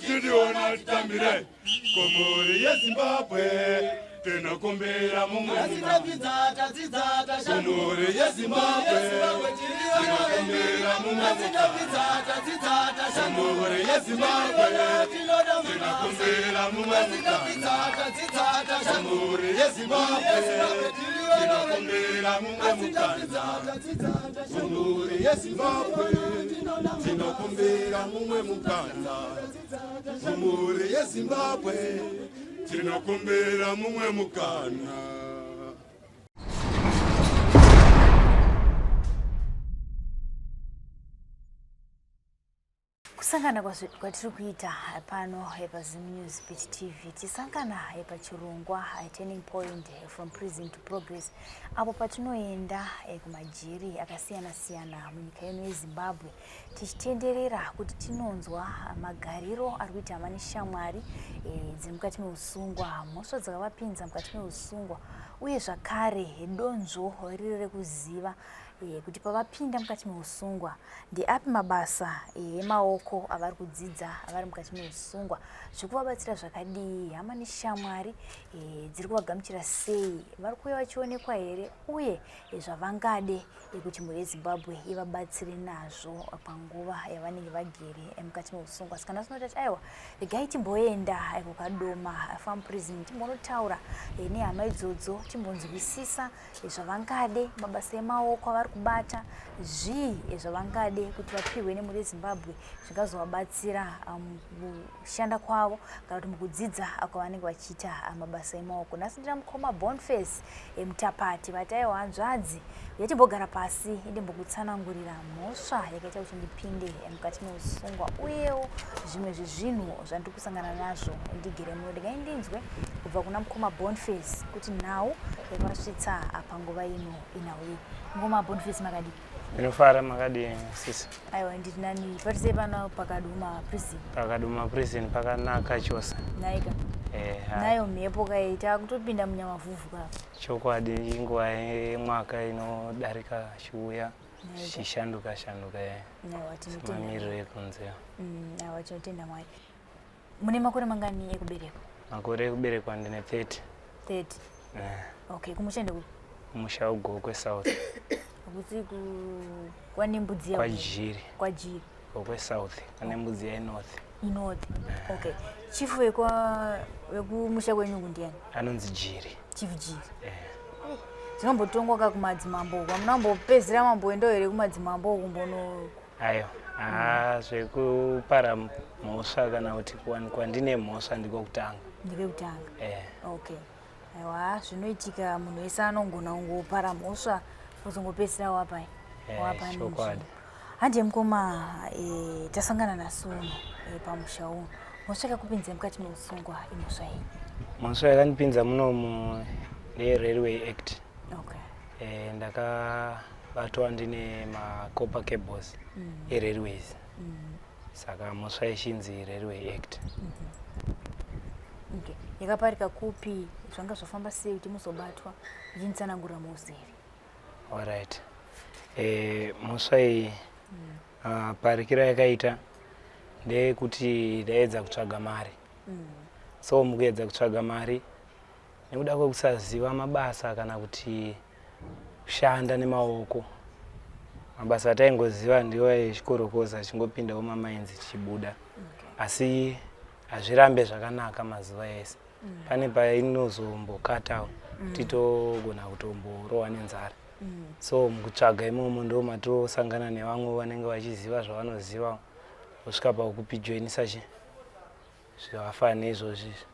Mutiriona titambire kumhuri yeZimbabwe tinokumbira mumwe kumhuri yeZimbabwe tinokumbira mumwe kumhuri yeZimbabwe tinokumbira mumwe kumhuri yeZimbabwe tinokumbira mumwe mukana kumhuri yeZimbabwe tinokumbira mumwe mukana kumhuri yeZimbabwe tinokumbira mumwe mukana. Kusangana kwatiri kuita pano paZim News Beat TV, tisangana pachirongwa Turning Point from Prison to Progress, apo patinoenda kumajeri akasiyana siyana munyika yedu yeZimbabwe, tichitenderera kuti tinonzwa magariro ari kuita hama neshamwari dziri mukati meusungwa, mhosva dzakavapinza mukati meusungwa, uye zvakare donzvo riri rekuziva kuti pavapinda mukati meusungwa ndeapi mabasa emaoko avari kudzidza avari mukati meusungwa, zviri kuvabatsira zvakadii, hama neshamwari dziri kuvagamuchira sei, vari kuuya vachionekwa here, uye zvavangade kuti mhuri yeZimbabwe ivabatsire nazvo panguva yavanenge vagere mukati meusungwa. Saka nhasi tinoti aiwa, regai timboenda kuKadoma Farm Prison, timbonotaura nehama idzodzo, timbonzwisisa zvavangade, mabasa emaoko avari kubata, zvii zvavangade kuti vapihwe nemhuri yeZimbabwe zvingazovabatsira mukushanda kwavo kana kuti mukudzidza kwavanenge vachiita mabasa emaoko. Nhasi ndina mukoma Bonface Mutapati, vati aiwa hanzvadzi, yatimbogara pasi ndimbokutsanangurira mhosva yakaita kuti ndipinde mukati meusungwa, uyewo zvimwe zvezvinhu zvandiri kusangana nazvo ndigere muno. Ndingai ndinzwe kubva kuna mukoma Bonface kuti nhau yakavasvitsa panguva ino inhau iyi. Mukoma Bonface, makadii? Ndinofara, makadii sisi? Aiwa, ndiri nani. Patisei pano paKadoma Prison? PaKadoma Prison pakanaka chose. Naika nayo mhepo kai, takutopinda munyamavhuvhu ka. Chokwadi, inguva yemwaka inodarika chiuya zvichishanduka shanduka Aiwa, tinotenda. mamiriro ekunze. Aiwa, tinotenda Mwari. Mune makore mangani ekuberekwa? Makore ekuberekwa ndine 30. 30? Eh. Okay, kumusha ndekupi? Kumusha uGokwe South. Kuti kwaNembudziya? KwaJiri. KwaJiri. Gokwe South, kwaNembudziya inorth. Inorth, okay. Chief wekumusha kwenyu uku ndiani? Anonzi Jiri. Chief Jiri? Eh. Dzinombotongwa ka kumadzimambo uku, amunambopedzera mamboendawo here kumadzimambo uku mbono? Ayo, haa, zvekupara mhosva kana kuti kuwanikwa ndine mhosva ndiko kutanga. Ndekekutanga? Eh. Okay, aiwa, zvinoitika, munhu wese anogona kungopara mhosva uzongopedzisira wapai wapa. Chokwadi. Handi mukoma, tasangana nasu uno pamusha uno. Mhosva yakakupinzai mukati meusungwa imhosva iyi? Mhosva yakandipinza munomu ndeyerailway act. Ndakabatwa ndine macopper cables erailways, saka mhosva ichinzi Railway Act. Okay. Yakaparika kupi? Zvanga zvafamba sei kuti muzobatwa? Uchinditsanangurira muuzere. Alright, mhosva iyi, parikiro yakaita ndeyekuti ndaedza kutsvaga mari. So mukuedza kutsvaga mari, nekuda kwekusaziva mabasa kana kuti kushanda nemaoko, mabasa ataingoziva ndiwo echikorokoza, achingopindawo mamainzi tichibuda, asi hazvirambe zvakanaka mazuva ese. Pane painozombokatawo, titogona kutomborohwa nenzara. So mukutsvaga imomo ndo matosangana nevamwe vanenge vachiziva zvavanoziva, vosvika pakupijoinisa chi zvakafanana neizvozvi izvi.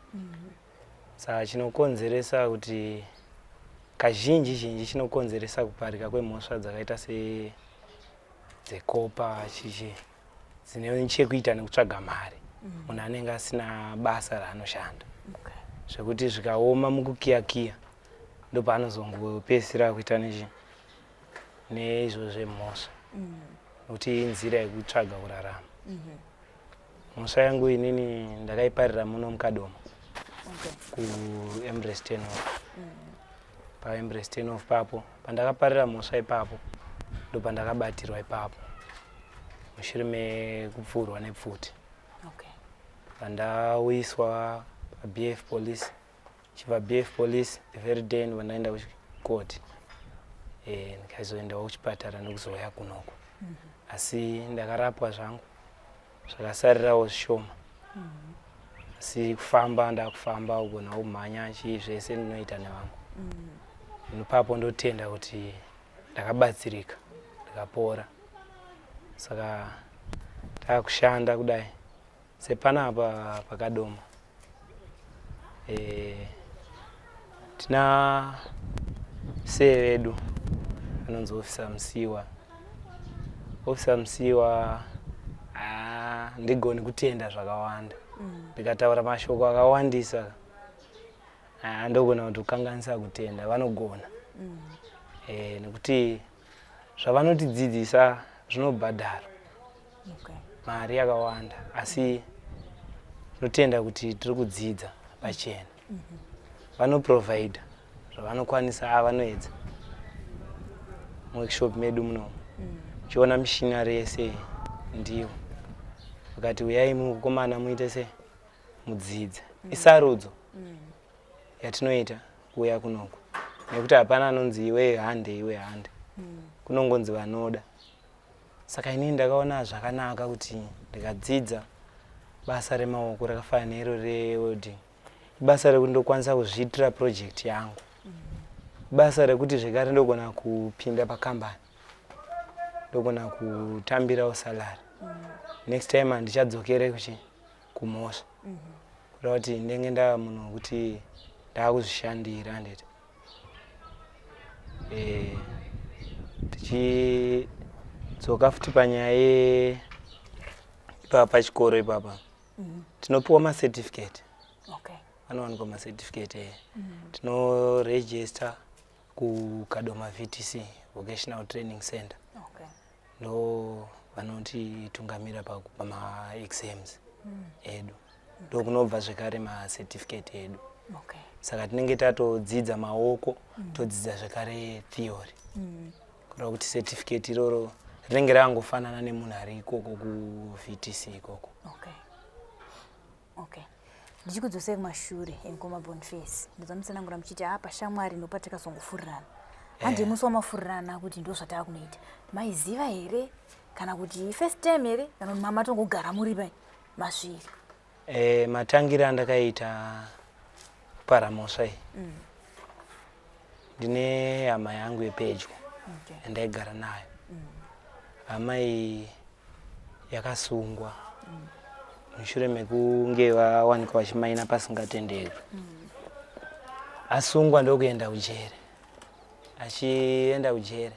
Saka chinokonzeresa kuti kazhinji zhinji chinokonzeresa kuparika kwemhosva dzakaita sedzekopa chichi dzine chekuita nekutsvaga mari, munhu anenge asina basa raanoshanda, zvekuti zvikaoma mukukiyakiya ndopaanozongopedzisira kuita nechi neizvo zvemhosva, nekuti inzira yekutsvaga kurarama. Mhosva yangu inini ndakaiparira muno muKadoma, kuEmbrace Turn-Off. PaEmbrace Turn-Off papo pandakaparira mhosva ipapo, ndopandakabatirwa ipapo mushure mekupfuurwa nepfuti. Okay. Vandauyiswa paBF Police, chibva BF Police the very day ndobva ndaenda kuchikoti, ndikazoendawo kuchipatara nekuzouya kunoko. Asi ndakarapwa zvangu, zvakasarirawo zvishoma. Asi kufamba ndakufamba, kugona kumhanya, chii, zvese ndinoita nevamwe. Ipapo ndotenda kuti ndakabatsirika, ndikapora. Saka takushanda kudai sepanapa paKadoma, tina see vedu anonzi Officer Musiwa. Officer Musiwa, ndigoni kutenda zvakawanda. Ndikataura mashoko akawandisa, ndogona kuti kukanganisa kutenda vanogona, nekuti zvavanotidzidzisa zvinobhadharwa mari yakawanda, asi tinotenda kuti tiri kudzidza pachena. Vanoprovhaidha zvavanokwanisa, vanoedza muworkshop medu munomu. Uchiona machinery yese ndiwo vakati uyai mukomana muite se mudzidze. Isarudzo yatinoita kuuya kunoku, nekuti hapana anonzi iwe hande, iwe hande. Kunongonzi vanoda. Saka inini ndakaona zvakanaka kuti ndikadzidza basa remaoko rakafanana nero rewelding, ibasa rekuti ndokwanisa kuzviitira project yangu, basa rekuti zvekare ndogona kupinda pakambani, ndogona kutambirawo salary. Next time handichadzokere kuchi kumhosva, kuda kuti ndenge ndava munhu wekuti ndaakuzvishandira, handiti? Tichidzoka futi panyaya ye ipapa pachikoro ipapa, tinopiwa macertificate. Anowanikwa macertificate. Tinoregister kuKadoma VTC, Vocational Training Center. Ndo vanotitungamira pakupa maexams edu, ndo kunobva zvekare macertificate edu. Saka tinenge tatodzidza maoko, todzidza zvekare theory, kureva kuti certificate iroro rinenge rakangofanana nemunhu ari ikoko kuVTC ikoko. Okay, ndichikudzosai kumashure, mukoma Boniface, ndozamutsanangura muchiti apa shamwari ndopatakazongofurirana. Handi musi wamafurirana kuti ndo zvatava kunoita, maiziva here, kana kuti first time here, kana kuti mama tongogara muri pai masviri? Matangiro andakaita kupara mhosva iyi, ndine hama yangu yepedyo yandaigara nayo. Hama iyi yakasungwa mushure mekunge vawanikwa vachimaina pasingatenderwi. Asungwa ndokuenda kujere. Achienda kujere,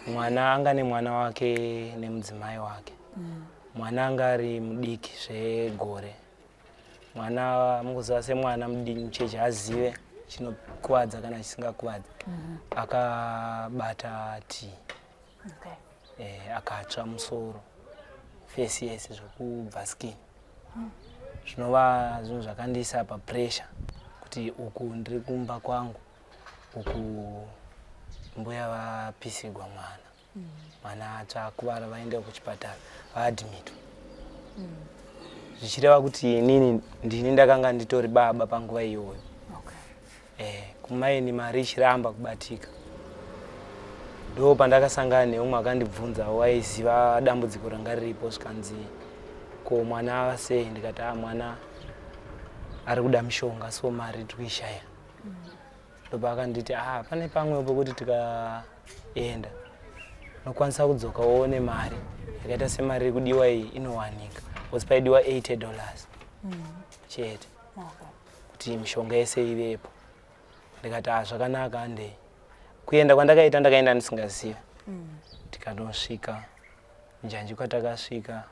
mwana anga nemwana wake nemudzimai wake. Mwana anga ari mudiki zvegore. Mwana, mukuziva semwana mudiki mucheche, azive chinokuvadza kana chisingakuvadza, akabata tii, akatsva musoro, face yese zvokubva skin, zvinova zvinhu zvakandiisa papressure kuti uku ndiri kumba kwangu, uku mbuya vapisigwa mwana, mwana atsva, akuvara, vaenda kuchipatara, vaadmitwa, zvichireva kuti inini ndini ndakanga nditori baba panguva iyoyo. Kumaini mari ichiramba kubatika. Ndo pandakasangana neumwe akandibvunza waiziva dambudziko ranga riripo. Zvikanzi, "Ko mwana ava sei?" Ndikati, "A, mwana ari kuda mishonga, so mari tiri kuishaya." Ndopaakanditi, "A, pane pamwe pekuti tikaenda unokwanisa kudzoka uone mari yakaita semari iri kudiwa iyi inowanika," because paidiwa $80 chete kuti mishonga yese ivepo. Ndikati, "A, zvakanaka, handei." Kuenda kwandakaita, ndakaenda ndisingazivi. Tikanosvika njanji kwatakasvika.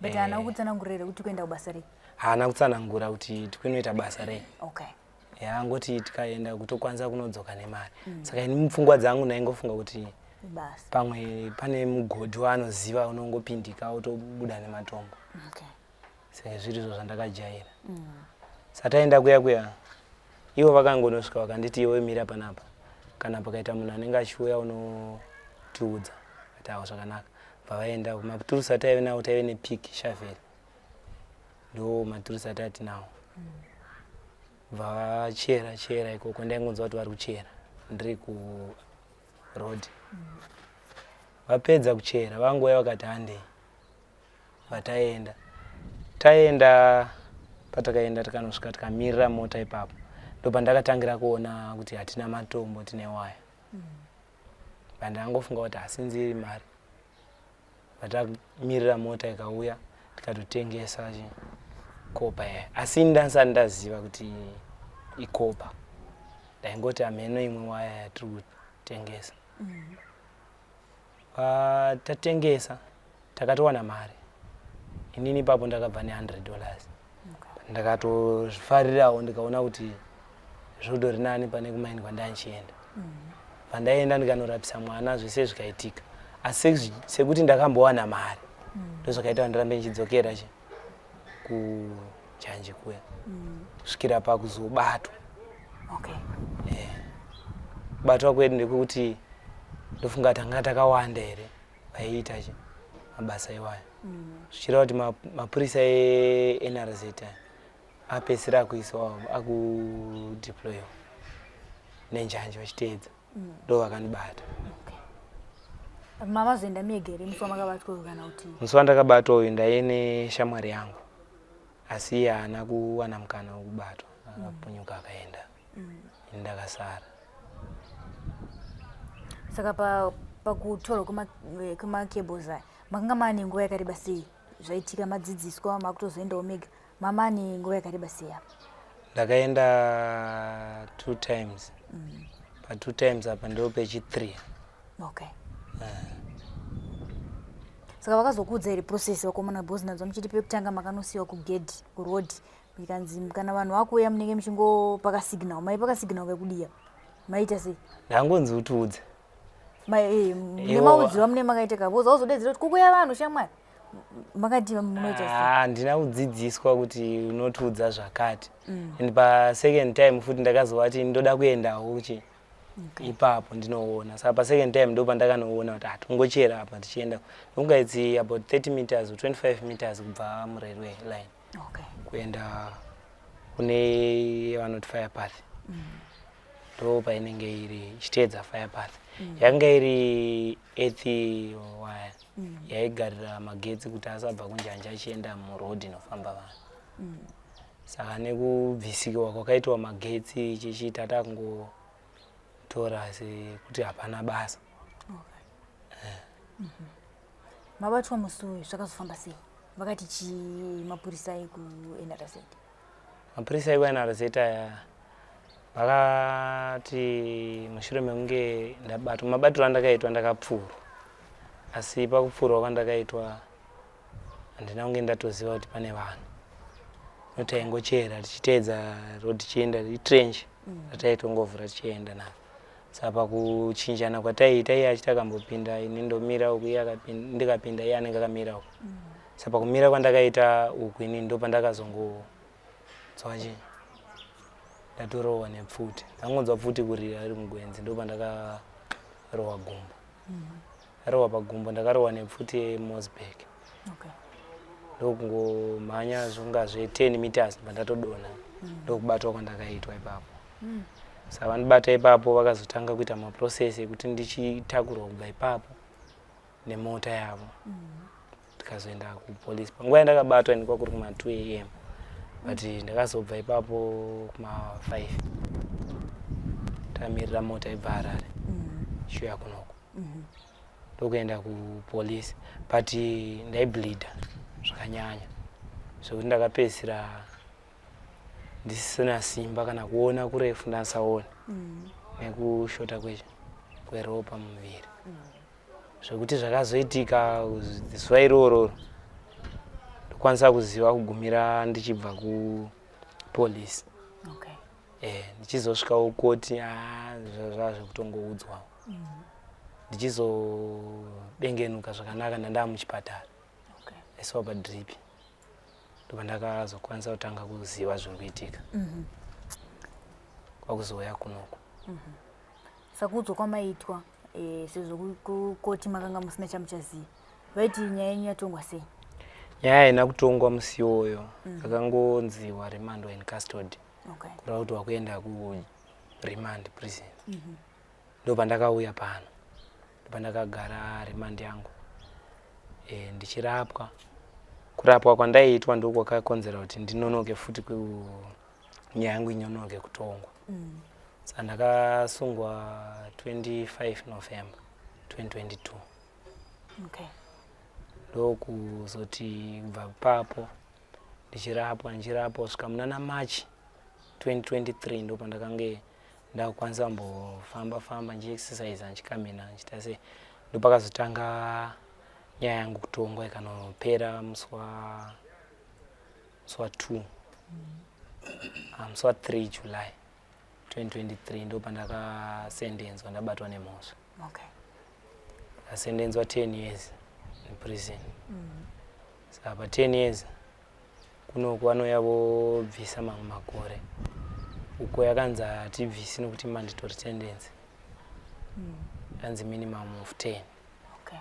But haana kutsanangurira kuti kuenda kubasa rei? Haana kutsanangura kuti tikunoita basa rei. Yaangoti tikaenda kutokwanisa kunodzoka nemari. Saka ini mupfungwa dzangu ndaingofunga kuti basa pamwe pane mugodhi waanoziva unongopindika wotobuda nematombo, senge zviri izvo zvandakajaira. Sataenda kuya kuya, ivo vakangonosvika vakanditi, "Iwe mira panapa, kana pakaita munhu anenge achiuya unotiudza." Ati, "Awo, zvakanaka." Bva vaenda. Maturusi ataive nawo, taive nepick, shovel. Ndo maturusi atatinawo. Bva vachera chera ikoko, ndaingonzwa kuti vari kuchera ndiri kuroad. Vapedza kuchera, vangouya vakati handei. Vataenda, taenda, patakaenda tikanosvika tikamirira mota ipapo, ndopandakatangira kuona kuti hatina matombo, tine waya. Pandangofunga kuti hasinzi iri mari. Vatamirira mota ikauya, tikatotengesa copper yaya, asi ndasati ndaziva kuti icopper. Ndaingoti hameno imwe waya yatiri kutengesa. Tatengesa, takatowana mari. Inini ipapo ndakabva ne$100. Ndakatozvifarirawo, ndikaona kuti zvodori nani pane kumaini kwandanchienda. Pandaenda ndikanorapisa mwana, zvese zvikaitika, asi sekuti ndakambowana mari, ndozvakaita kuti ndirambe ndichidzokera chi kunjanji kuya kusvikira pakuzobatwa. Kubatwa kwedu ndekuti ndofunga tanga takawanda here vaiita chi mabasa iwayo, zvichireva kuti mapurisa eNRZ aya apedzisira akuiswa, akudeployiwa nenjanji vachiteedza, ndo vakandibata. Okay. Mamazoenda mega here musi wamakabatwa kana kuti? Musi wandakabatwa uyu ndaine shamwari yangu, asi iye haana kuwana mukana wekubatwa, akapunyuka akaenda, ini ndakasara. Saka pakutorwa kwemacables aya makanga maane nguva yakareba sei zvaitika? Madzidziswa, makutozoendawo mega, mamane nguva yakareba sei apa? Ndakaenda two times. Pa2 times apa ndo pechi3. Okay, saka vakazokuudza here process vakomana? Because ndanzwa muchiti pekutanga makanosiyiwa kugedhi kuroad, ikanzi kana vanhu vakuuya munenge muchingopaka signal. Maipaka signal kekudiya, maita sei? Ndangonzi utiudze. Nemaudziwa mune makaita ka, because wazodedzera kuti kukuya vanhu, shamwari, makati munoita sei? Ah, handina kudzidziswa kuti unotiudza zvakati. And pasecond time futi ndakazovati ndoda kuendawo kuchi ipapo ndinoona. Saka pasecond time ndo pandakanoona kuti hatingochera apa tichienda. Ndokunga its about 30 meters or 25 meters kubva murailway line kuenda kune vanoti fire path, ndo painenge iri ichiteedza fire path. Yakanga iri earth wire yaigarira magetsi kuti asabva kunjanja achienda muroad inofamba vanhu. Saka nekubvisikiwa kwakaitwa magetsi chichiita takungotora sekuti hapana basa. Okay. Mabatwa musi uyu, zvakazofamba sei? Vakati chii mapurisa ekuNRZ? Mapurisa ekuNRZ aya vakati mushure mekunge ndabatwa, mabatiro andakaitwa, ndakapfurwa, asi pakupfurwa kwandakaitwa handina kunge ndatoziva kuti pane vanhu, nokuti taingochera tichiteedza road tichienda itrench rataitongovhura tichienda nayo. Saka pakuchinjana kwataiita, iye achiti akambopinda, ini ndomira uku, iye ndikapinda, iye anenge akamira uku. Saka pakumira kwandakaita uku, ini ndo pandakazongonzwa chi ndatorohwa nepfuti. Ndangonzwa pfuti kurira iri mugwenzi, ndo pandakarohwa gumbo. Ndarohwa pagumbo, ndakarohwa nepfuti yeMossberg. Ndokungomhanya zvonga zve10 meters, pandatodonha, ndokubatwa kwandakaitwa ipapo. Saka vandibata ipapo, vakazotanga kuita maprocess ekuti ndichitakurwa kubva ipapo nemota yavo, tikazoenda kupolisi. Panguva yandakabatwa ini kwakuri kuma2 am, but ndakazobva ipapo kuma5, tamirira mota ibva Harare ichiuya kunoku, ndokuenda kupolisi. But ndaibleeda zvakanyanya zvekuti ndakapedzisira ndisina simba, kana kuona kurefu ndasaona, nekushota kweropa mumuviri. Zvekuti zvakazoitika zuva iroro ndokwanisa kuziva kugumira ndichibva kupolisi. Ndichizosvikawo koti zvazvekutongoudzwawo, ndichizobengenuka zvakanaka ndandaa muchipatara, aisiwa padrip, ndopandakazokwanisa kutanga kuziva zviri kuitika, kwakuzouya kunoku. Saka kuudzwa kwamaitwa, sezvo kukoti makanga musina chamuchaziva, vaiti nyaya yenyu yatongwa sei? Nyaya haina kutongwa musi iwoyo. Akangonzi waremandwa in custody. Kureva kuti wakuenda kuremand prison. Ndopandakauya pano. Ndopandakagara remand yangu. Ndichirapwa. Kurapwa kwandaiitwa ndokwakakonzera kuti ndinonoke futi nyaya yangu inonoke kutongwa. Saka ndakasungwa 25 November 2022. Ndokuzoti kubva ipapo ndichirapwa ndichirapwa kusvika munana March 2023, ndopandakange ndakukwanisa kumbofamba famba, ndichiexercise, ndichikamhina, ndichiita sei. Ndopakazotanga nyaya yangu kutongwa, ikanopera musi wa 2, musi wa 3 July 2023, ndopandakasendenzwa ndabatwa nemhosva. Ndakasendenzwa 10 years in prison. Saka pa 10 years kunoku vanouya vobvisa mamwe makore. Uko yakanzi hatibvisi nokuti mandatory sentence, yanzi minimum of 10.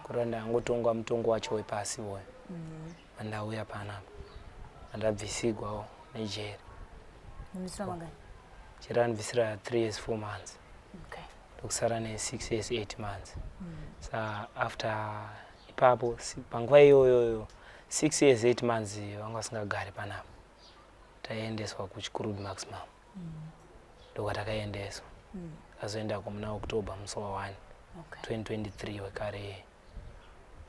Kureva ndangotongwa mutongo wacho wepasi iwoyo. Pandauya panapa andabvisigwawo nejeri. Mumisira mangani? Jeri randibvisira 3 years 4 months. Ndokusara ne6 years 8 months. Sa after ipapo, panguva iyoyoyo 6 years 8 months, vanga vasingagari panapa, taiendeswa kuChikurubi Maximum. Ndokwatakaendeswa. Kazoendako muna October musi wa1 2023 wekare.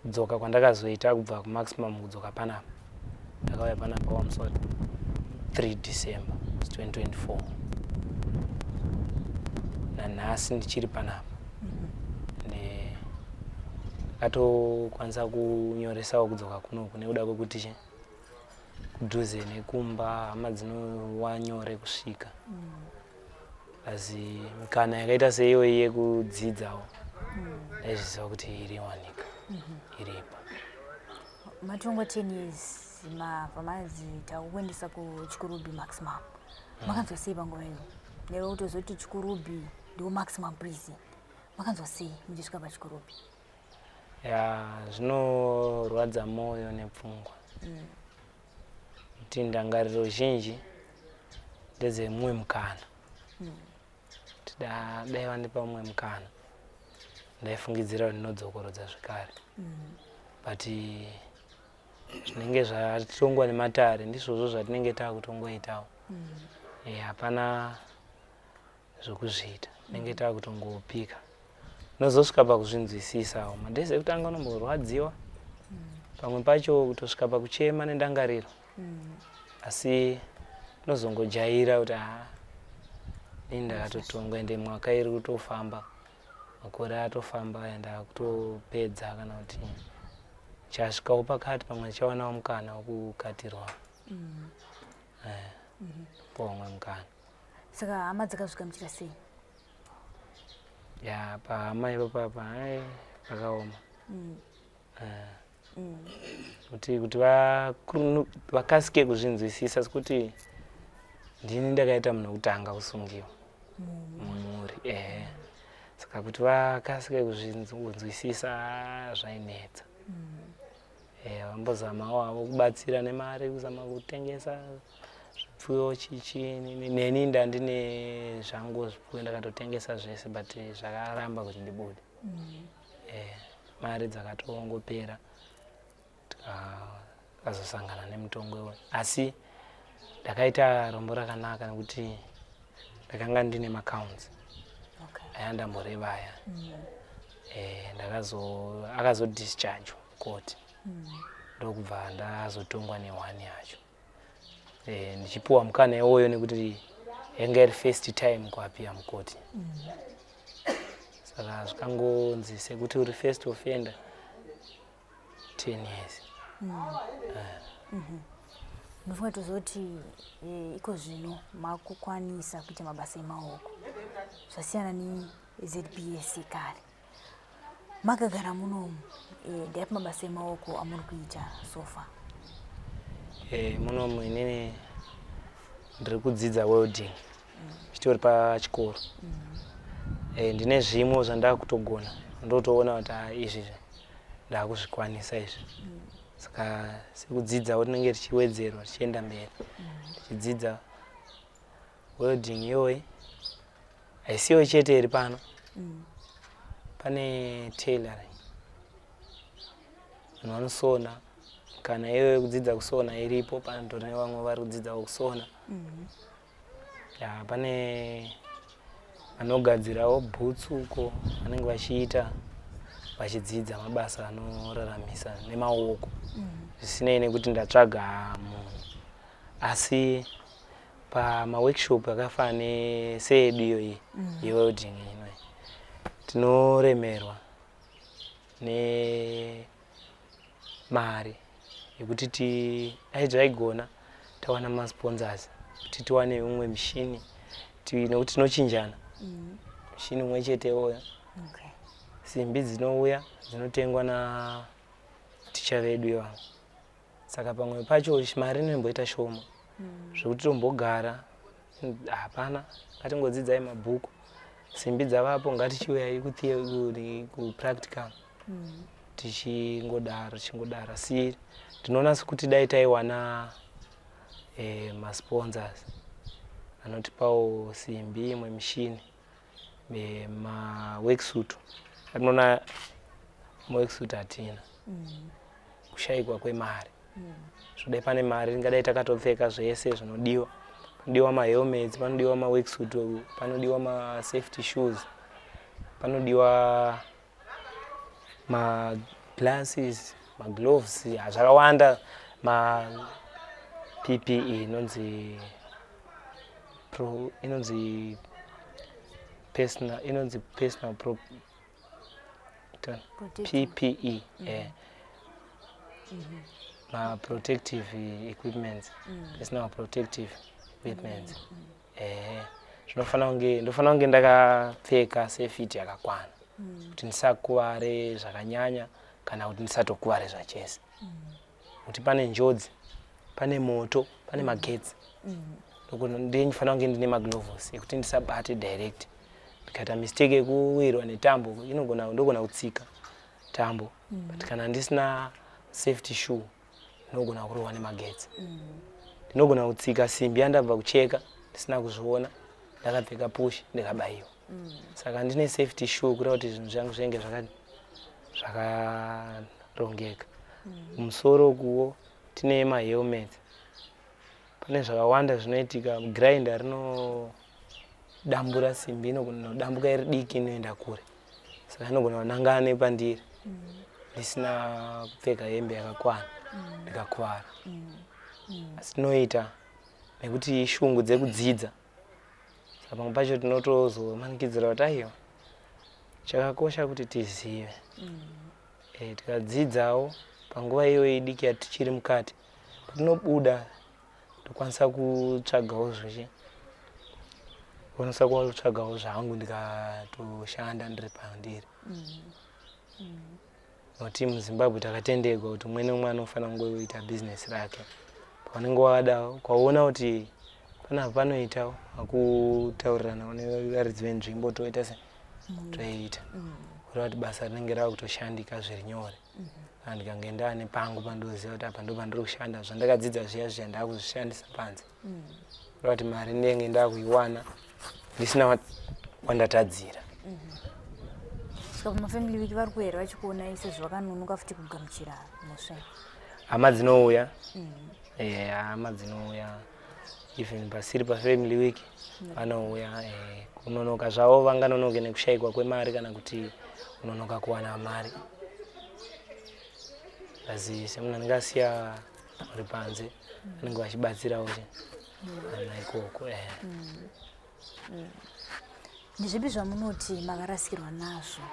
Kudzoka kwandakazoita kubva kuMaximum kudzoka panapa, ndakauya panapa wamusi wa 3 December 2024. Nanhasi ndichiri panapa. Ndakatokwanisa kunyoresawo kudzoka kunoku nekuda kwekuti kudhuze nekumba, hama dzinowa nyore kusvika. Asi mikana yakaita seiyoyi yekudzidzawo, ndaizviziva kuti iriwanika, iripo. Matongwa 10 years, mabva manzi takukuendesa kuChikurubi Maximum. Makanzwa sei panguva iyo? Newe kutozoti Chikurubi ndiwo maximum prison, makanzwa sei muchisvika paChikurubi? Ya, zvinorwadza mwoyo nepfungwa, kuti ndangariro zhinji ndedzemumwe mukana, kuti dai vandipa mumwe mukana, ndaifungidzira kuti ndinodzokorodza zvekare. But zvinenge zvatongwa nematare ndizvozvo zvatinenge taakutongoitawo. Hapana zvokuzviita, tinenge taakutongopika. Unozosvika pakuzvinzwisisawo. Madays ekutanga unomborwadziwa, pamwe pacho kutosvika pakuchema nendangariro, asi unozongojaira kuti haa, ini ndakatotongwa, ende mwaka iri kutofamba, makore atofamba aya, ndakutopedza, kana kuti chasvikawo pakati, pamwe ndichawanawo mukana wekukatirwa, pomwe mukana. Saka hama dzakazvigamuchira sei? Ya, pahama ipapapa, hai, pakaoma. Kuti vakasike kuzvinzwisisa, sekuti ndini ndakaita munhu wekutanga kusungiwa mumhuri, ehe. Saka kuti vakasike kuzvinzwisisa zvainetsa. Vambozamawo havo kubatsira nemari, kuzama kutengesa zvipfuyo, chichi. Neni ndandine zvangu zvipfuyo, ndakatotengesa zvese, but zvakaramba kuti ndibude. Mari dzakatongopera, tikazosangana nemutongo iwoyo. Asi ndakaita rombo rakanaka nekuti ndakanga ndine macounts aya ndamboreva aya. Ndakazo akazodischargewa court, ndokubva ndazotongwa ne1 yacho. Ndichipiwa mukana iwoyo nekuti yanga iri first time kuappear mukoti. Saka zvikangonzi sekuti uri first offender, 10 years. Ndinofunga tozoti iko zvino makukwanisa kuita mabasa emaoko, zvasiyana neZBS kare. Makagara munomu, ndeapi mabasa emaoko amuri kuita so far? Munomu inini ndiri kudzidza welding chitori pachikoro. Ndine zvimwe zvandakutogona, ndotoona kuti ah, izvi ndakuzvikwanisa izvi. Saka sekudzidzawo tinenge tichiwedzerwa, tichienda mberi, tichidzidza welding. Iyoyi haisiyo chete iri pano. Pane tailoring, vanhu vanosona. Kana iyoyo yekudzidza kusona iripo pano, tine vamwe vari kudzidzawo kusona. Ya, pane vanogadzirawo bhutsu uko, vanenge vachiita, vachidzidza mabasa anoraramisa nemaoko, zvisinei nekuti ndatsvaga munhu. Asi pamaworkshop akafanana neseyedu iyoyi yewelding ino, tinoremerwa nemari yekuti ti dai zvaigona tawana masponsors kuti tiwane umwe mushini, nekuti tinochinjana mushini umwe chete iwoyo. Simbi dzinouya dzinotengwa naticha vedu ivavo, saka pamwe pacho mari inomboita shoma zvekuti tombogara hapana. Ngatingodzidzai mabhuku, simbi dzavapo, ngatichiuyai kupractical, tichingodaro, tichingodaro. Asi ndinoona sekuti dai taiwana masponsors anotipawo simbi, imwe mishini, maworksuit. Atinoona maworksuit hatina, kushayikwa kwemari. Zvodai pane mari, ringadai takatopfeka zvese zvinodiwa. Panodiwa mahelmets, panodiwa maworksuit, panodiwa masafety shoes, panodiwa maglasses, magloves, zvakawanda, ma-PPE inonzi personal, inonzi personal pro, PPE, ma-protective equipments, personal protective equipments. Zvinofanira kunge, ndofanira kunge ndakapfeka safety yakakwana kuti ndisakuvare zvakanyanya kana kuti ndisatokuvare zvachese, kuti pane njodzi, pane moto, pane magetsi, ndinofanira kunge ndine magloves ekuti ndisabate direct. Ndikaita mistake yekuwirwa netambo, inogona, ndogona kutsika tambo, but kana ndisina safety shoe, ndinogona kurohwa nemagetsi. Ndinogona kutsika simbi yandabva kucheka ndisina kuzviona, ndakapfeka push, ndikabayiwa. Saka ndine safety shoe kureva kuti zvinhu zvangu zvinenge zvakarongeka. Kumusoro ukuwo tine mahelmets. Pane zvakawanda zvinoitika. Grinder rinodambura simbi, inogona kudambuka iri diki, inoenda kure, saka inogona kunangana nepandiri ndisina kupfeka hembe yakakwana, ndikakuvara. Asi tinoita nekuti shungu dzekudzidza, saka pamwe pacho tinotozomanikidzira kuti aiwa, chakakosha kuti tizive. Tikadzidzawo panguva iyoyi diki yatichiri mukati, patinobuda ndokwanisa kutsvagawo zveshe, kwanisa kutsvagawo zvangu, ndikatoshanda ndiri pandiri, nokuti muZimbabwe takatenderwa kuti umwe neumwe anofanira kungoita bhizinesi rake. Paunenge wada ukaona kuti panapa panoitawo, akutaurirana nevaridzi venzvimbo, toita se toita, kureva kuti basa rinenge rava kutoshandika zviri nyore. Kana ndikange ndaane pangu pandoziva kuti apa ndo pandiri kushanda, zvandakadzidza zviya zviya ndaakuzvishandisa panze, kureva kuti mari ndenge ndakuiwana ndisina wandatadzira. Saka pamafamily week vari kuera vachikuonai sezvo vakanonoka futi kugamuchira mhosva iyi? Hama dzinouya. Hama dzinouya, even pasiri pafamily week vanouya. Kunonoka zvavo vanganonoke nekushayikwa kwemari kana kuti kunonoka kuwana mari, asi semunhu anenge asiya uri panze, vanenge vachibatsirawo che ana ikoko. Ndezvipi zvamunoti makarasikirwa nazvo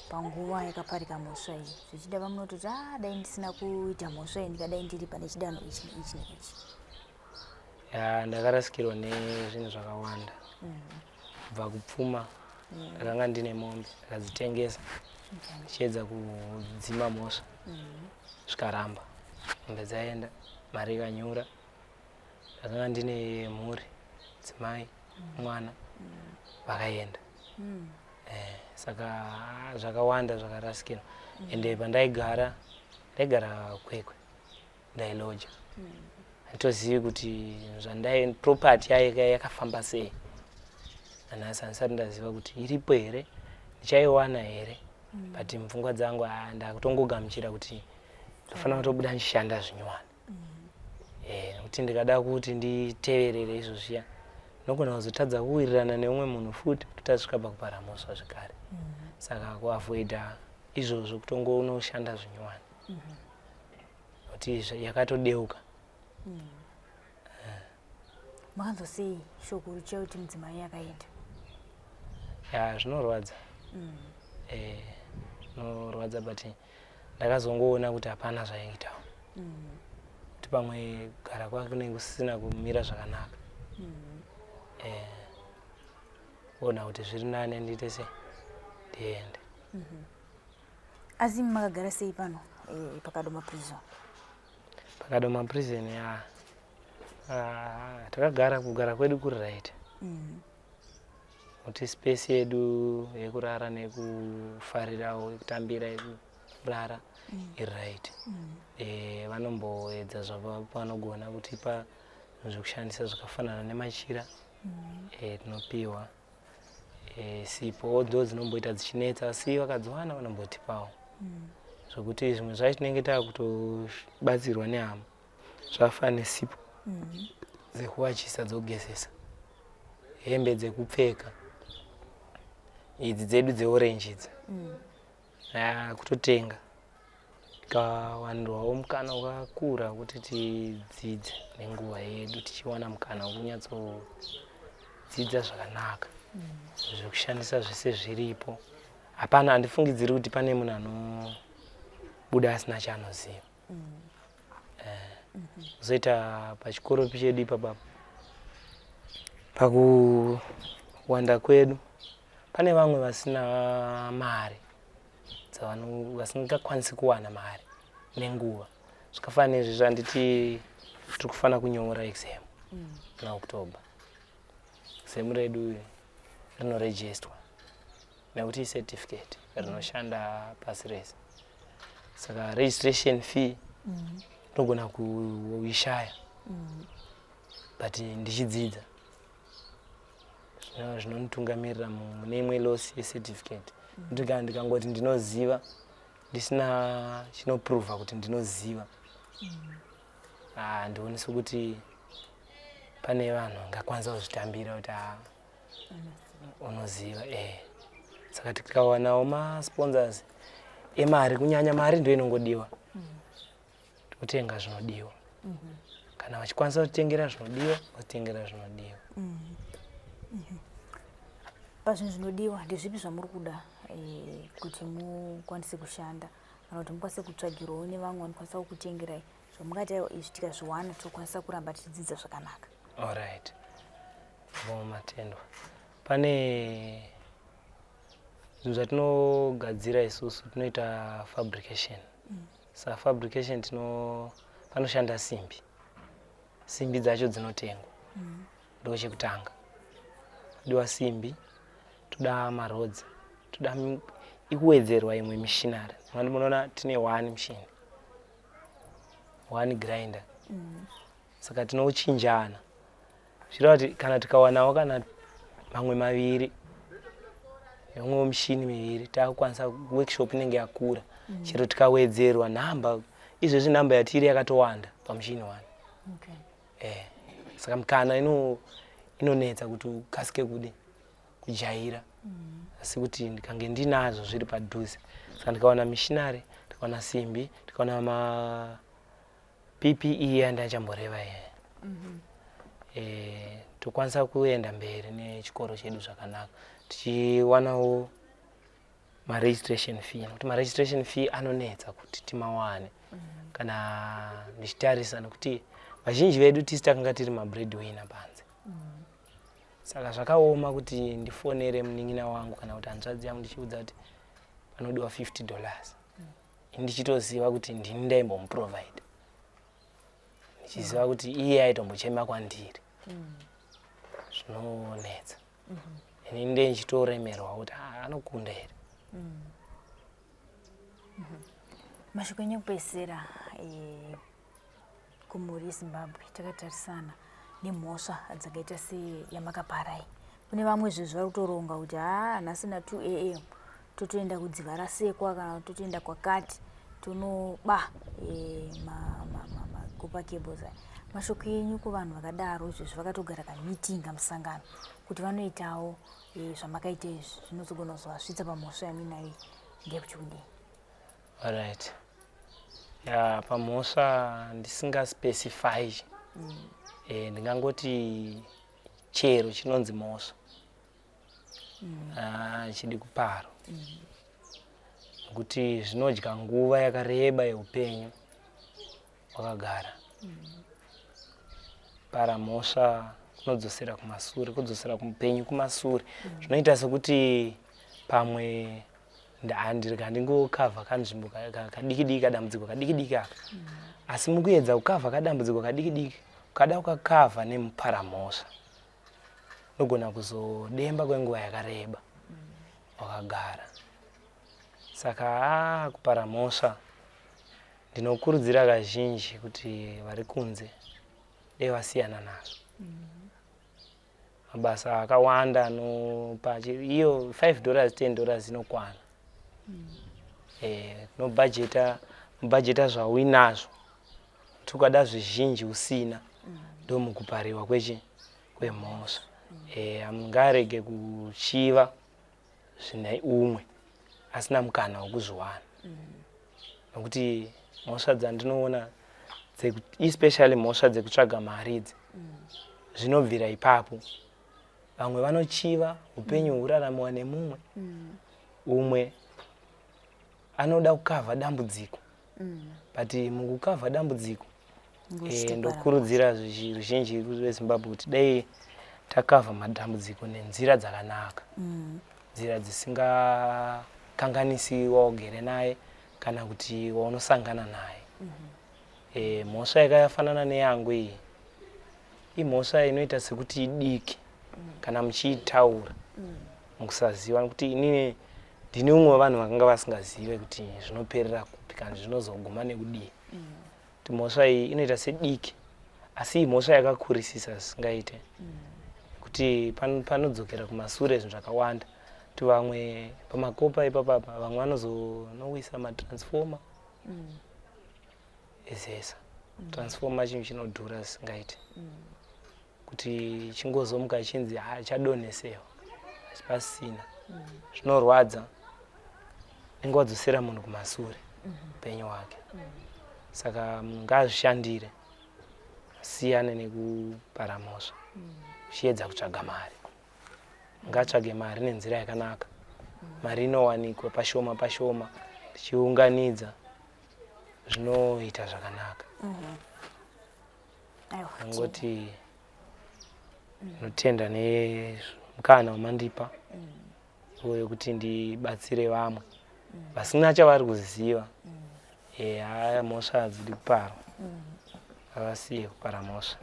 panguva yakaparika mhosva iyi? Zvichida vamunototi, a dai ndisina kuita mhosva iyi, ndikadai ndiri pane chidanho ichi neichi neichi. Ya, ndakarasikirwa nezvinhu zvakawanda, kubva kupfuma. Ndakanga ndine mombe, ndakadzitengesa ndichiedza kudzima mhosva, zvikaramba, mombe dzaenda, mari ikanyura. Ndakanga ndine mhuri, dzimai, mwana, vakaenda. Saka zvakawanda zvakarasikirwa. Ende pandaigara Ndaigara Kwekwe, ndailoja. Handitozivi kuti zvandai property yayo yakafamba sei. Nanhasi handisati ndaziva kuti iripo here, ndichaiwana here. But mupfungwa dzangu, ah, ndakutongogamuchira kuti ndofanira kutobuda ndichishanda zvinyowani. Nekuti ndikada kuti nditeverere izvo zviya, ndinogona kuzotadza kuwirirana neumwe munhu futi, kuti tasvika pakupara mhosva zvekare. Saka kuavoida izvozvo, kutongonoshanda zvinyowani, nekuti yakatodeuka. Makanzwa sei shoko richiya kuti mudzimai akaenda? Ya, zvinorwadza. Zvinorwadza, but ndakazongoona kuti hapana zvaiitawo, kuti pamwe kugara kwake kunenge kusisina kumira zvakanaka. Ona kuti zviri nane ndiite sei, ndiende. Asi makagara sei pano paKadoma Prison? PaKadoma Prison, ya, ah, takagara, kugara kwedu kuri right, kuti space yedu yekurara nekufarirawo, yekutambira, yekurara iri right. Vanomboedza zvavanogona kutipa zvekushandisa zvakafanana nemachira. Tinopiwa sipo, ndo dzinomboita dzichinetsa, asi vakadziwana vanombotipawo, zvokuti zvimwe zvacho tinenge taakutobatsirwa nehama, zvakafanana nesipo dzekuwachisa, dzokugezesa, hembe dzekupfeka idzi dzedu dzeorange idzi. Kutotenga tikawanirwawo mukana wakakura kuti tidzidze nenguva yedu, tichiwana mukana wekunyatsodzidza zvakanaka. Zvekushandisa zvese zviripo, hapana, handifungidziri kuti pane munhu anobuda asina chaanoziva. Zoita pachikoro chedu ipapa, pakuwanda kwedu pane vamwe vasina mari, vasingakwanisi kuwana mari nenguva. Zvakafanana nezvi zvanditi tiri kufanira kunyora exam naOctober. Exam redu rinorejistwa nekuti icertificate rinoshanda pasi rese, saka registration fee tinogona kuishaya. But ndichidzidza zvinonitungamirira mune imwe loss yecertificate, nekuti kana ndikangoti ndinoziva ndisina chinoprova kuti ndinoziva, handioni sekuti pane vanhu vangakwanisa kuzvitambira kuti ah, unoziva. Saka tikawanawo masponsors emari, kunyanya mari ndo inongodiwa kutenga zvinodiwa. Kana vachikwanisa kutitengera zvinodiwa, votitengera zvinodiwa. Pazvinhu zvinodiwa, ndezvipi zvamuri kuda kuti mukwanise kushanda, kana kuti mukwanise kutsvagirwawo nevamwe vanokwanisa kukutengerai, zvamungati aiwa, izvi tikazviwana tinokwanisa kuramba tichidzidza zvakanaka? Alright, matendwa. Pane zvinhu zvatinogadzira isusu, tinoita fabrication. Saka fabrication tino panoshanda simbi, simbi dzacho dzinotengwa. Ndo chekutanga diwa simbi, toda marods, toda ikuwedzerwa imwe machinery. Mani munoona tine one machine, one grinder, saka tinochinjana, zvireva kuti kana tikawanawo kana mamwe maviri, nemumwewo mishini miviri, takukwanisa, workshop inenge yakura. Chero tikawedzerwa nhamba, izvezvi nhamba yatiri yakatowanda pamushini one. Saka mukana inonetsa kuti ukasike kudi kujaira, asi kuti ndikange ndinazvo zviri padhuze, saka ndikawana machinery, ndikawana simbi, ndikawana ma PPE yandachamboreva iye, tokwanisa kuenda mberi nechikoro chedu zvakanaka, tichiwanawo maregistration fee, nekuti maregistration fee anonetsa kuti timawane. Kana ndichitarisa, nekuti vazhinji vedu tisi takanga tiri mabreadwinner panze, saka zvakaoma kuti ndifonere munin'ina wangu kana kuti hanzvadzi yangu ndichiudza kuti panodiwa $50, ndichitoziva kuti ndini ndaimbomuprovide, ndichiziva kuti iye aitombochema kwandiri. Zvinonetsa. Ini nde ndichitoremerwa kuti, "Ah, anokunda here?" Mashoko enyu ekupedzisira eh, kumhuri yeZimbabwe takatarisana nemhosva dzakaita seyamakaparai. Kune vamwe zvezvo vari kutoronga kuti haa nhasi na 2 am totoenda kudziva rasekwa kana totoenda kwakati tonoba eh, makopa cables aya. Mashoko enyu kuvanhu vakadaro izvezvi vakatogara kameeting kamusangano kuti vanoitawo eh, zvamakaita izvi zvinozogona kuzovasvitsa pamhosva yamuinayo iyi ndeyekuti kudii? Alright. Ya pamhosva ndisinga specify. Eh ndingangoti chero chinonzi mhosva. Ah chidi kuparwa. Nokuti zvinodya nguva yakareba yeupenyu wakagara. Para mhosva kunodzosera kumasure, kudzosera kuupenyu kumasure. Zvinoita sekuti pamwe ndirega ndingokavha kanzvimbo kadikidiki kadambudziko kadikidiki aka asi mukuedza kukavha kadambudziko kadikidiki ukada ukakavha nemuparamhosva unogona kuzodemba kwenguva yakareba wakagara saka aa kupara mhosva ndinokurudzira kazhinji kuti vari kunze dei vasiyana nazvo mabasa akawanda anopa iyo 5 dollars 10 dollars inokwana eh, nobhajeta bhajeta zvauinazvo kuti ukada zvizhinji usina ndomukupariwa kwechi kwemhosva eh, ngaarege kuchiva zvine umwe asina mukana wekuzviwana nokuti mhosva dzandinoona especially mhosva dzekutsvaga mari idzi zvinobvira ipapo vamwe vanochiva upenyu huraramiwa nemumwe umwe anoda kukavha dambudziko but mukukavha dambudziko eh, ndokurudzira ruzhinji rwezimbabwe kuti dai takavha madambudziko nenzira dzakanaka nzira dzisingakanganisi waugere naye kana kuti waunosangana naye e, mhosva yakafanana neyangu iyi imhosva inoita sekuti idiki kana muchiitaura mukusaziva nekuti inini ndini umwe wevanhu vakanga vasingazive kuti zvinoperera kupi kana zvinozoguma nekudii kuti mhosva iyi inoita sediki asi iyi mhosva yakakurisisa zvisingaite kuti panodzokera kumasure zvinhu zvakawanda kuti vamwe pamakopa ipapapa vamwe vanozonowisa matransformer ezesa transformer chinhu chinodhura zvisingaite kuti chingozomuka chinzi ha chadonhesewa asi pasina zvinorwadza unenge wadzosera munhu kumasure upenyu hwake saka munhu ngaazvishandire asiyane nekupara mhosva uchiedza kutsvaga mari ngatsvage mari nenzira yakanaka mari inowanikwa pashoma pashoma tichiunganidza zvinoita zvakanaka Aiwa, angoti ndinotenda nemukana wamandipa iwoyo kuti ndibatsire vamwe vasina chavari kuziva Eh, haya mhosva hadzidi kuparwa havasiye kupara mhosva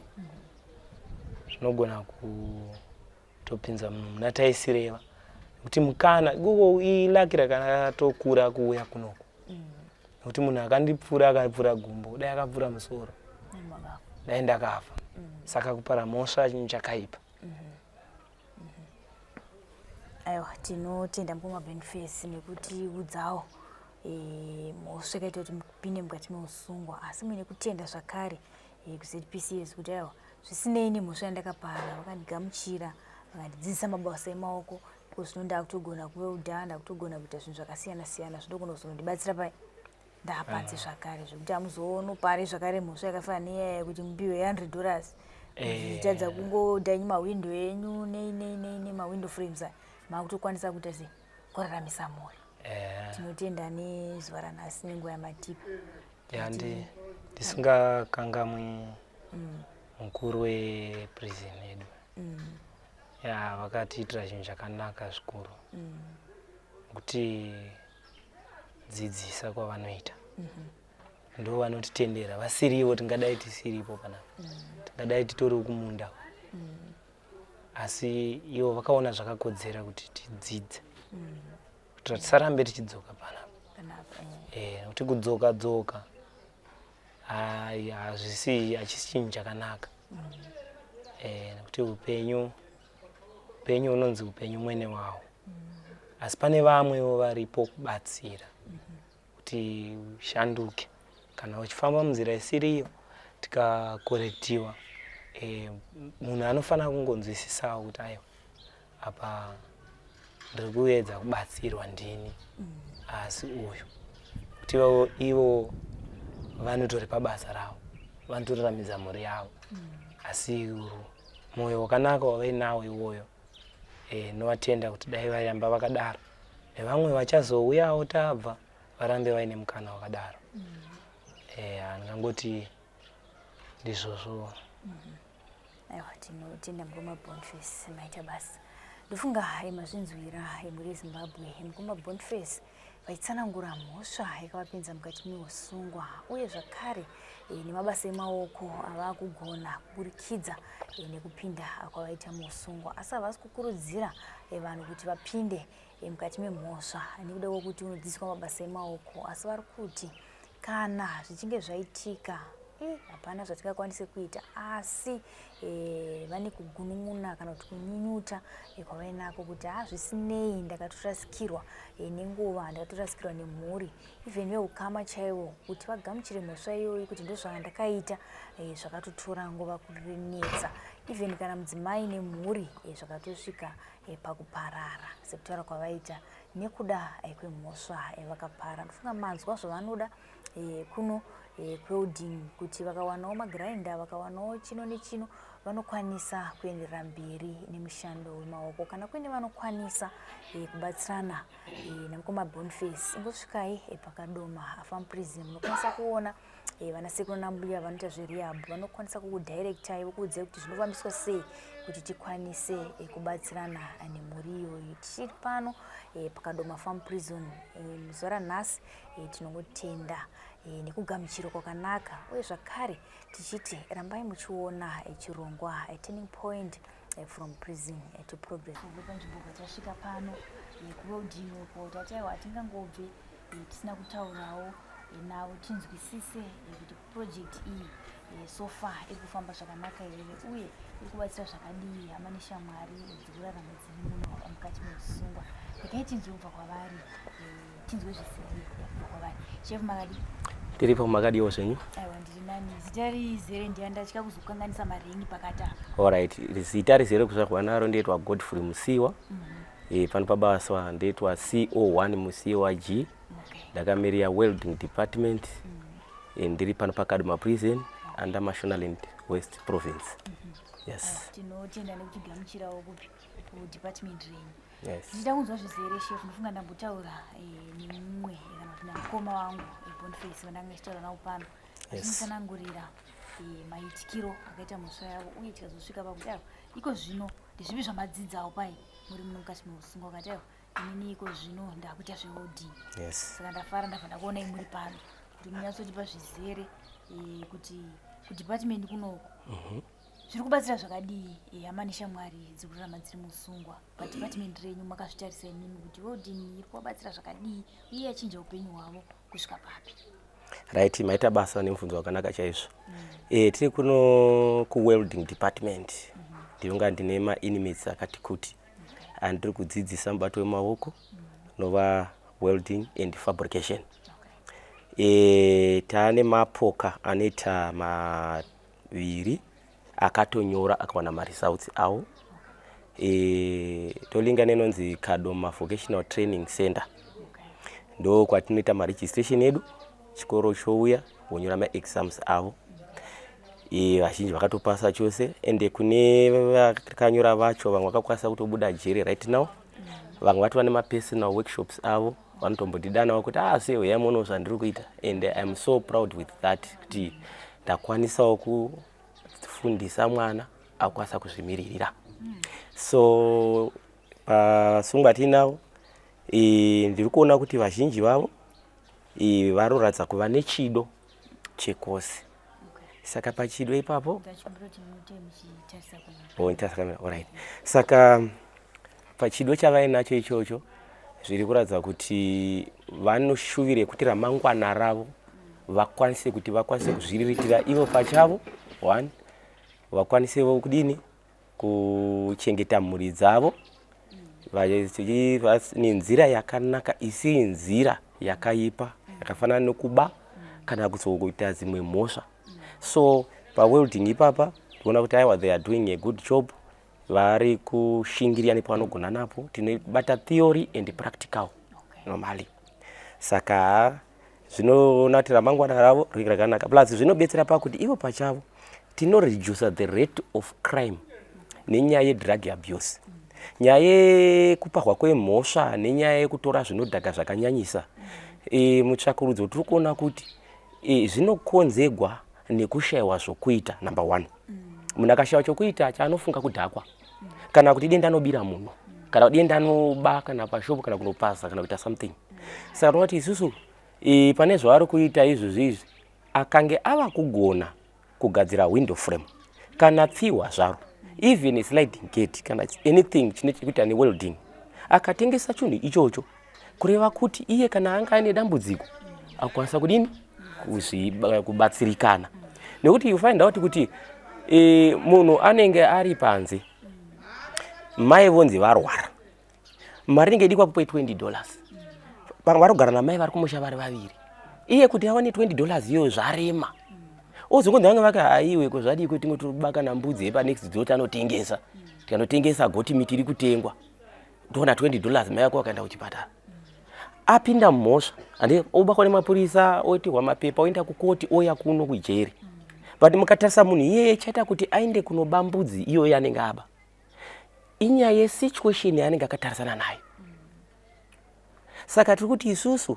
zvinogona kutopinza munhu muna taisireva nekuti mukana ikoko ilaki rakatokura kuuya kunoku nekuti munhu akandipfura akapfura gumbo dai akapfura musoro dai ndakafa saka kupara mhosva chinhu chakaipa Aiwa, tinotenda mukoma Benface nekutiudzawo eh, mhosva yakaita kuti mupinde mukati meusungwa asi muine kutenda zvakare eh, kuZPCS kuti aiwa zvisinei nemhosva yandakapara vakandigamuchira vakandidzidzisa mabasa emaoko iko zvino ndakutogona kuwelda ndakutogona kuita zvinhu zvakasiyana siyana zvinogona kuzonondibatsira pai ndaapanze zvakare zvekuti amuzonopare zvakare mhosva yakafanana neyaya yekuti mupiwe 100 dollars zvichitadza kungodhanyi mahwindo enyu nei nei nei nemahwindo frames aya makutokwanisa kuita sei kuraramisa mhuri tinotenda nezuva ranhasi nenguva yamatipa ya ndisingakangamwi mukuru weprison yedu ya vakatiitira chinhu chakanaka zvikuru nekuti dzidzisa kwavanoita ndo vanotitendera vasirivo tingadai tisiripo panapa tingadai titori kumunda asi ivo vakaona zvakakodzera kuti tidzidze kuitira tisarambe tichidzoka panapa. Nekuti kudzoka dzoka hazvisi, hachisi chinhu chakanaka, nekuti upenyu unonzi upenyu mwene wawo, asi pane vamwewo varipo kubatsira kuti ushanduke. Kana uchifamba munzira isiriyo, tikakorektiwa, munhu anofanira kungonzwisisawo kuti aiwa, apa ndiri kuedza kubatsirwa ndini, asi uyu kuti ivo vanotori pabasa ravo, vanotoraramidza mhuri yavo, asi mwoyo wakanaka wavainawo iwoyo, novatenda kuti dai vairamba vakadaro, nevamwe vachazouyawo tabva varambe vaine mukana wakadaro. Ndingangoti ndizvozvo. Aiwa, tinotenda mukoma Boniface, maita basa. Ndofunga mazvinzwira, mhuri yeZimbabwe, mukoma Boniface vachitsanangura mhosva yakavapinza mukati meusungwa, uye zvakare nemabasa emaoko avakugona kuburikidza nekupinda kwavaita muusungwa. Asi havasi kukurudzira vanhu kuti vapinde mukati memhosva nekuda kwekuti unodzidziswa mabasa emaoko, asi vari kuti kana zvichinge zvaitika, hapana zvatingakwanise kuita. Asi vane kugunun'una kana kuti kunyunyuta kwavainako kuti ha, zvisinei, ndakatorasikirwa nenguva, ndakatorasikirwa nemhuri, even veukama chaivo, kuti vagamuchire mhosva iyoyi kuti ndozvandakaita, zvakatotora nguva kurinetsa, even kana mudzimai nemhuri zvakatosvika pakuparara, sekutaura kwavaita, nekuda kwemhosva vakapara. Ndofunga manzwa zvavanoda kuno kwewelding, kuti vakawanawo magrinder, vakawanawo chino nechino, vanokwanisa kuenderera mberi nemushando wemaoko. Kana kuine vanokwanisa kubatsirana namukoma Boniface, ingosvikai paKadoma Farm Prison, munokwanisa kuona vana sekuru nambuya vanoita zverehab, vanokwanisa kukudirectai, vokuudzai kuti zvinofambiswa sei kuti tikwanise kubatsirana nemhuri iyoyi. Tichiri pano paKadoma Farm Prison muzuva ranhasi, tinongotenda nekugamuchiro kwakanaka, uye zvakare tichiti rambai muchiona chirongwa Turning Point, From Prison to Progress. Panzvimbo patasvika pano kuwelding uko, tataiwa hatingangobve tisina kutaurawo navo, tinzwisise kuti project iyi so far iri kufamba zvakanaka here, uye iri kubatsira zvakadii hama neshamwari dzikurarama dziri muno mukati meusungwa. Regai tinzwe kubva kwavari, tinzwe zvisiri kubva kwavari. Chef, makadi? Tiripo, makadiwo zvenyu? Aiwa, ndiri nani. Zita rizere ndiani? Ndatya kuzokanganisa marengi pakati apa. Alright, zita rizere kuzvarwa naro ndeitwa Godfrey Musiwa. Pano pabasa ndeitwa CO1 Musiwa G. Ndakamirira welding department. Ndiri pano paKadoma Prison under Mashonaland West Province. Yes. Tinotenda nekutigamuchirawo kupi kudepartment renyu. Yes. Ndichida kunzwa zvizere, chef. Ndofunga ndambotaura nemumwe kana kuti namukoma wangu Boniface vandanga ndichitaura navo pano, vachinditsanangurira maitikiro akaita mhosva yavo, uye tikazosvika pakuti aiwa, iko zvino ndezvipi zvamadzidzawo pai muri muno mukati meusungwa. Vakati aiwa, inini iko zvino ndakuita zvewelding. Saka ndafara, ndabva ndakuonai muri pano kuti munyatsotipa zvizere kuti kudepartment kunoku zviri kubatsira zvakadii hama neshamwari dziri kurarama dziri musungwa. Padepartment renyu makazvitarisa imimi kuti welding iri kuvabatsira zvakadii, uye yachinja upenyu hwavo kusvika papi? Right, maita basa nemubvunzo wakanaka chaizvo. Tiri kuno kuwelding department. Ndinonga ndine mainmates akati kuti andiri kudzidzisa mubato wemaoko, nova welding and fabrication. Taane mapoka anoita maviri akatonyora, akawana maresults avo. Tolinga nenonzi Kadoma Vocational Training Center, ndo kwatinoita maregistration edu. Chikoro chouya, vonyora maexams avo. Vazhinji vakatopasa chose, ende kune vakanyora vacho, vamwe vakakwanisa kutobuda jeri right now. Vamwe vatova nemapersonal workshops avo, vanotombondidanawo kuti, "Ah, sei uyai muonewo zvandiri kuita." And I am so proud with that, kuti ndakwanisawo kufundisa mwana akwanisa kuzvimiririra. So pasungwa tiinavo, ndiri kuona kuti vazhinji vavo varoratidza kuva nechido chekosi. Saka pachido ipapo, oh, alright, saka pachido chavainacho ichocho, zviri kuratidza kuti Vanoshuvira yekuti ramangwana ravo vakwanise kuti vakwanise kuzviriritira ivo pachavo, one, vakwanisewo kudini kuchengeta mhuri dzavo nenzira yakanaka isiri nzira yakaipa yakafanana nekuba kana kuzoita dzimwe mhosva. So pawelding ipapa tinoona kuti aiwa, they are doing a good job, vari kushingirira nepavanogona napo. Tinobata theory and practical normally, saka zvinoona kuti ramangwana ravo ringe rakanaka. Plus zvinobetsera pakuti ivo pachavo tinoredusa the rate of crime nenyaya yedrug abuse, nyaya yekupahwa kwemhosva nenyaya yekutora zvinodhaka zvakanyanyisa. Mutsvakurudzo tiri kuona kuti zvinokonzegwa nekushayiwa zvokuita. Number one, munhu akashayiwa chokuita, chaanofunga kudhakwa, kana kuti denda anobira munhu, kana kuti denda anoba kana pashopu, kana kunopasa, kana kuita something. Saka tinoti isusu pane zvavari kuita izvozvi izvi, akange ava kugona kugadzira window frame kana pfihwa zvaro, even sliding gate kana anything chine chekuita newelding, akatengesa chinhu ichocho, kureva kuti iye kana anga aine dambudziko akukwanisa kudini kubatsirikana. Nekuti you find out kuti munhu anenge ari panze, mai vonzi varwara, mari inenge idikwa kupe $20. Vamwe vari kugara namai vari kumusha vari vaviri, iye kuti awane $20 iyoyo zvarema. Ozongonzi vange vake, haiwe, ko zvadii kuti tinge tobaka nambudzi yepanext door, tanotengesa, tikanotengesa goti miti iri kutengwa, toona $20, mai ako akaenda kuchipatara. Apinda mumhosva handi, obakwa nemapurisa, oitirwa mapepa, oenda kukoti, ouya kuno kujeri. But mukatarisa munhu iyeye, chaita kuti aende kunoba mbudzi iyoyo anenge aba inyaya yesituation yaanenge akatarisana nayo. Saka tiri kuti isusu,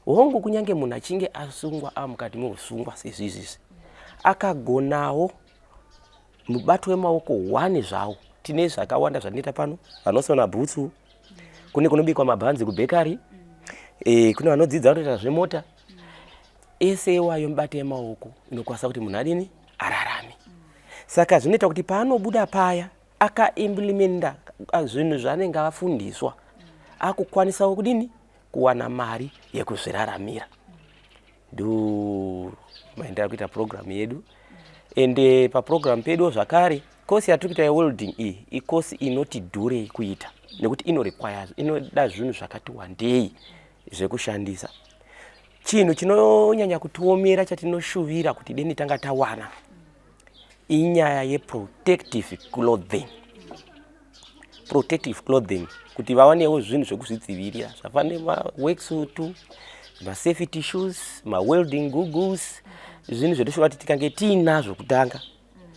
hongu, kunyange munhu achinge asungwa, amukati meusungwa sezvizvizvi, akagonawo mubato wemaoko one zvawo, tine zvakawanda zvatinoita pano. Vanosona bhutsu, kune kunobikwa mabhanzi kubhekari, kune vanodzidza kutoita zvemota. Ese iwayo mibato yemaoko inokwanisa kuti munhu adini ararame. Saka zvinoita kuti paanobuda paya, akaimplementa zvinhu zvaanenge afundiswa, akukwanisawo kudini kuwana mari yekuzviraramira. Ndo maendera kuita programu yedu. Ende paprogramu pedu zvakare, kosi yatiri kuita yewelding iyi ikosi inoti dhurei kuita, nekuti inorequire, inoda zvinhu zvakati wandei zvekushandisa. Chinhu chinonyanya kutiomera chatinoshuvira kuti deni tanga tawana inyaya yeprotective clothing. Protective clothing, kuti vawanewo zvinhu zvekuzvidzivirira zvafane maworksuit, masafety shoes, mawelding goggles, zvinhu zvetoshuva kuti tikange tiinazvo kutanga,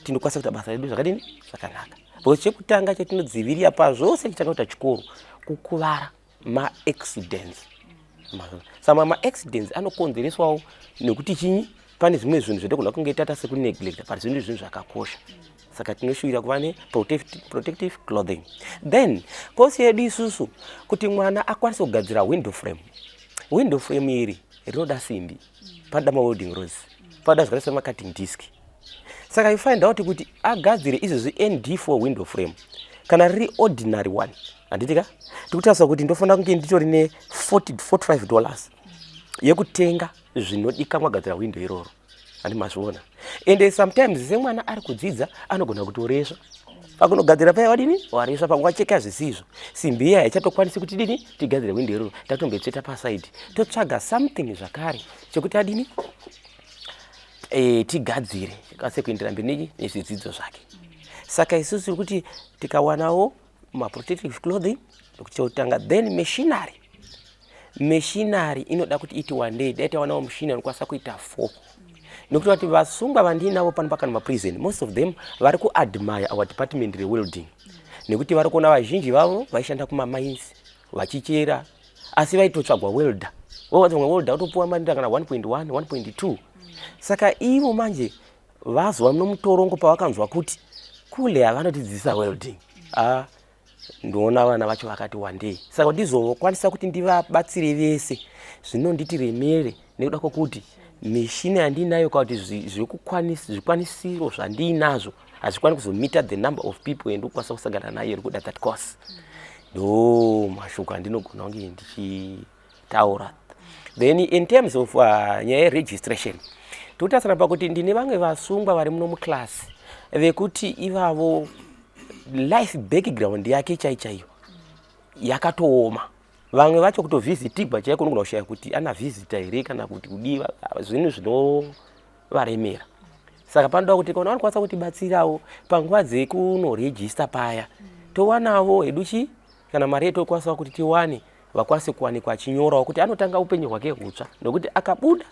tinokwanisa kuita basa redu zvakadini zvakanaka. Because chekutanga chatinodzivirira pazvose chitanga kuita chikoro kukuvara, maaccidents. Saka maaccidents anokonzereswawo nekuti chinyi, pane zvimwe zvinhu zvatogona kunge tata sekuneglecta, but zvinhu zvinhu zvakakosha. Saka tinoshuvira kuva neprotective clothing. Then kosi yedu isusu, kuti mwana akwanise kugadzira window frame, window frame iri rinoda simbi, panoda mawelding rods, panoda zvakaita semacutting disc. Saka you find out kuti agadzire izvezvi ND4 window frame, kana riri ordinary one, handiti ka, tikutarisa kuti ndofanira kunge nditori ne40 $45 yekutenga zvinodikanwa gadzira window iroro, handi mazviona? Ende sometimes semwana ari kudzidza anogona kutoresva pakunogadzira paya, wadini, waresva, pamwe wacheka zvisizvo, simbi iya haichatokwanisi kuti dini tigadzire window iroro. Tatombetsveta pasaidi, totsvaga something zvakare chekuti adini tigadzire, tikwanise kuendera mberi nechi nezvidzidzo zvake. Saka isusu tiri kuti tikawanawo maprotective clothing chekutanga, then machinery. Machinery inoda kuti iti wandei, dai tawanawo mushini anokwanisa kuita four, nekuti vati vasungwa vandinavo pano pakana maprison, most of them vari kuadmire our department rewelding, nekuti vari kuona vazhinji vavo vaishanda kumamines vachichera, asi vaitotsvagwa welder. Vamwe welder votopuwa mari kana 1.1, 1.2. Saka ivo manje vazwa nomutorongo, pavakanzwa kuti kule havanotidzidzisa welding, ah, ndoona vana vacho vakati wandei. Saka ndizokwanisa kuti ndivabatsire vese zvinonditi remere, nekuda kwokuti mishina yandinayo kana kuti zvikwanisiro zvandiinazvo hazvikwani kuzomita the number of people yandikukwanisa kusangana nayo iri kuda that course. Ndo mashoko andinogona kunge ndichitaura. Then in terms of nyaya yeregistration, tokutarisana pakuti ndine vamwe vasungwa vari muno muclass vekuti ivavo life background yake chai chaiyo yakatooma. Vamwe vacho kutovhisitigwa chaiko unogona kushaya kuti ana vhizita here kana kuti kudiwa, zvinhu zvinovaremera. Saka panoda kuti kana vanokwanisa kutibatsirawo panguva dzekunorejista paya, towanavo hedu chi kana mari yetokwanisa kuti tiwane, vakwanise kuwanikwa achinyorawo kuti anotanga upenyu hwake hutsva, nokuti akabuda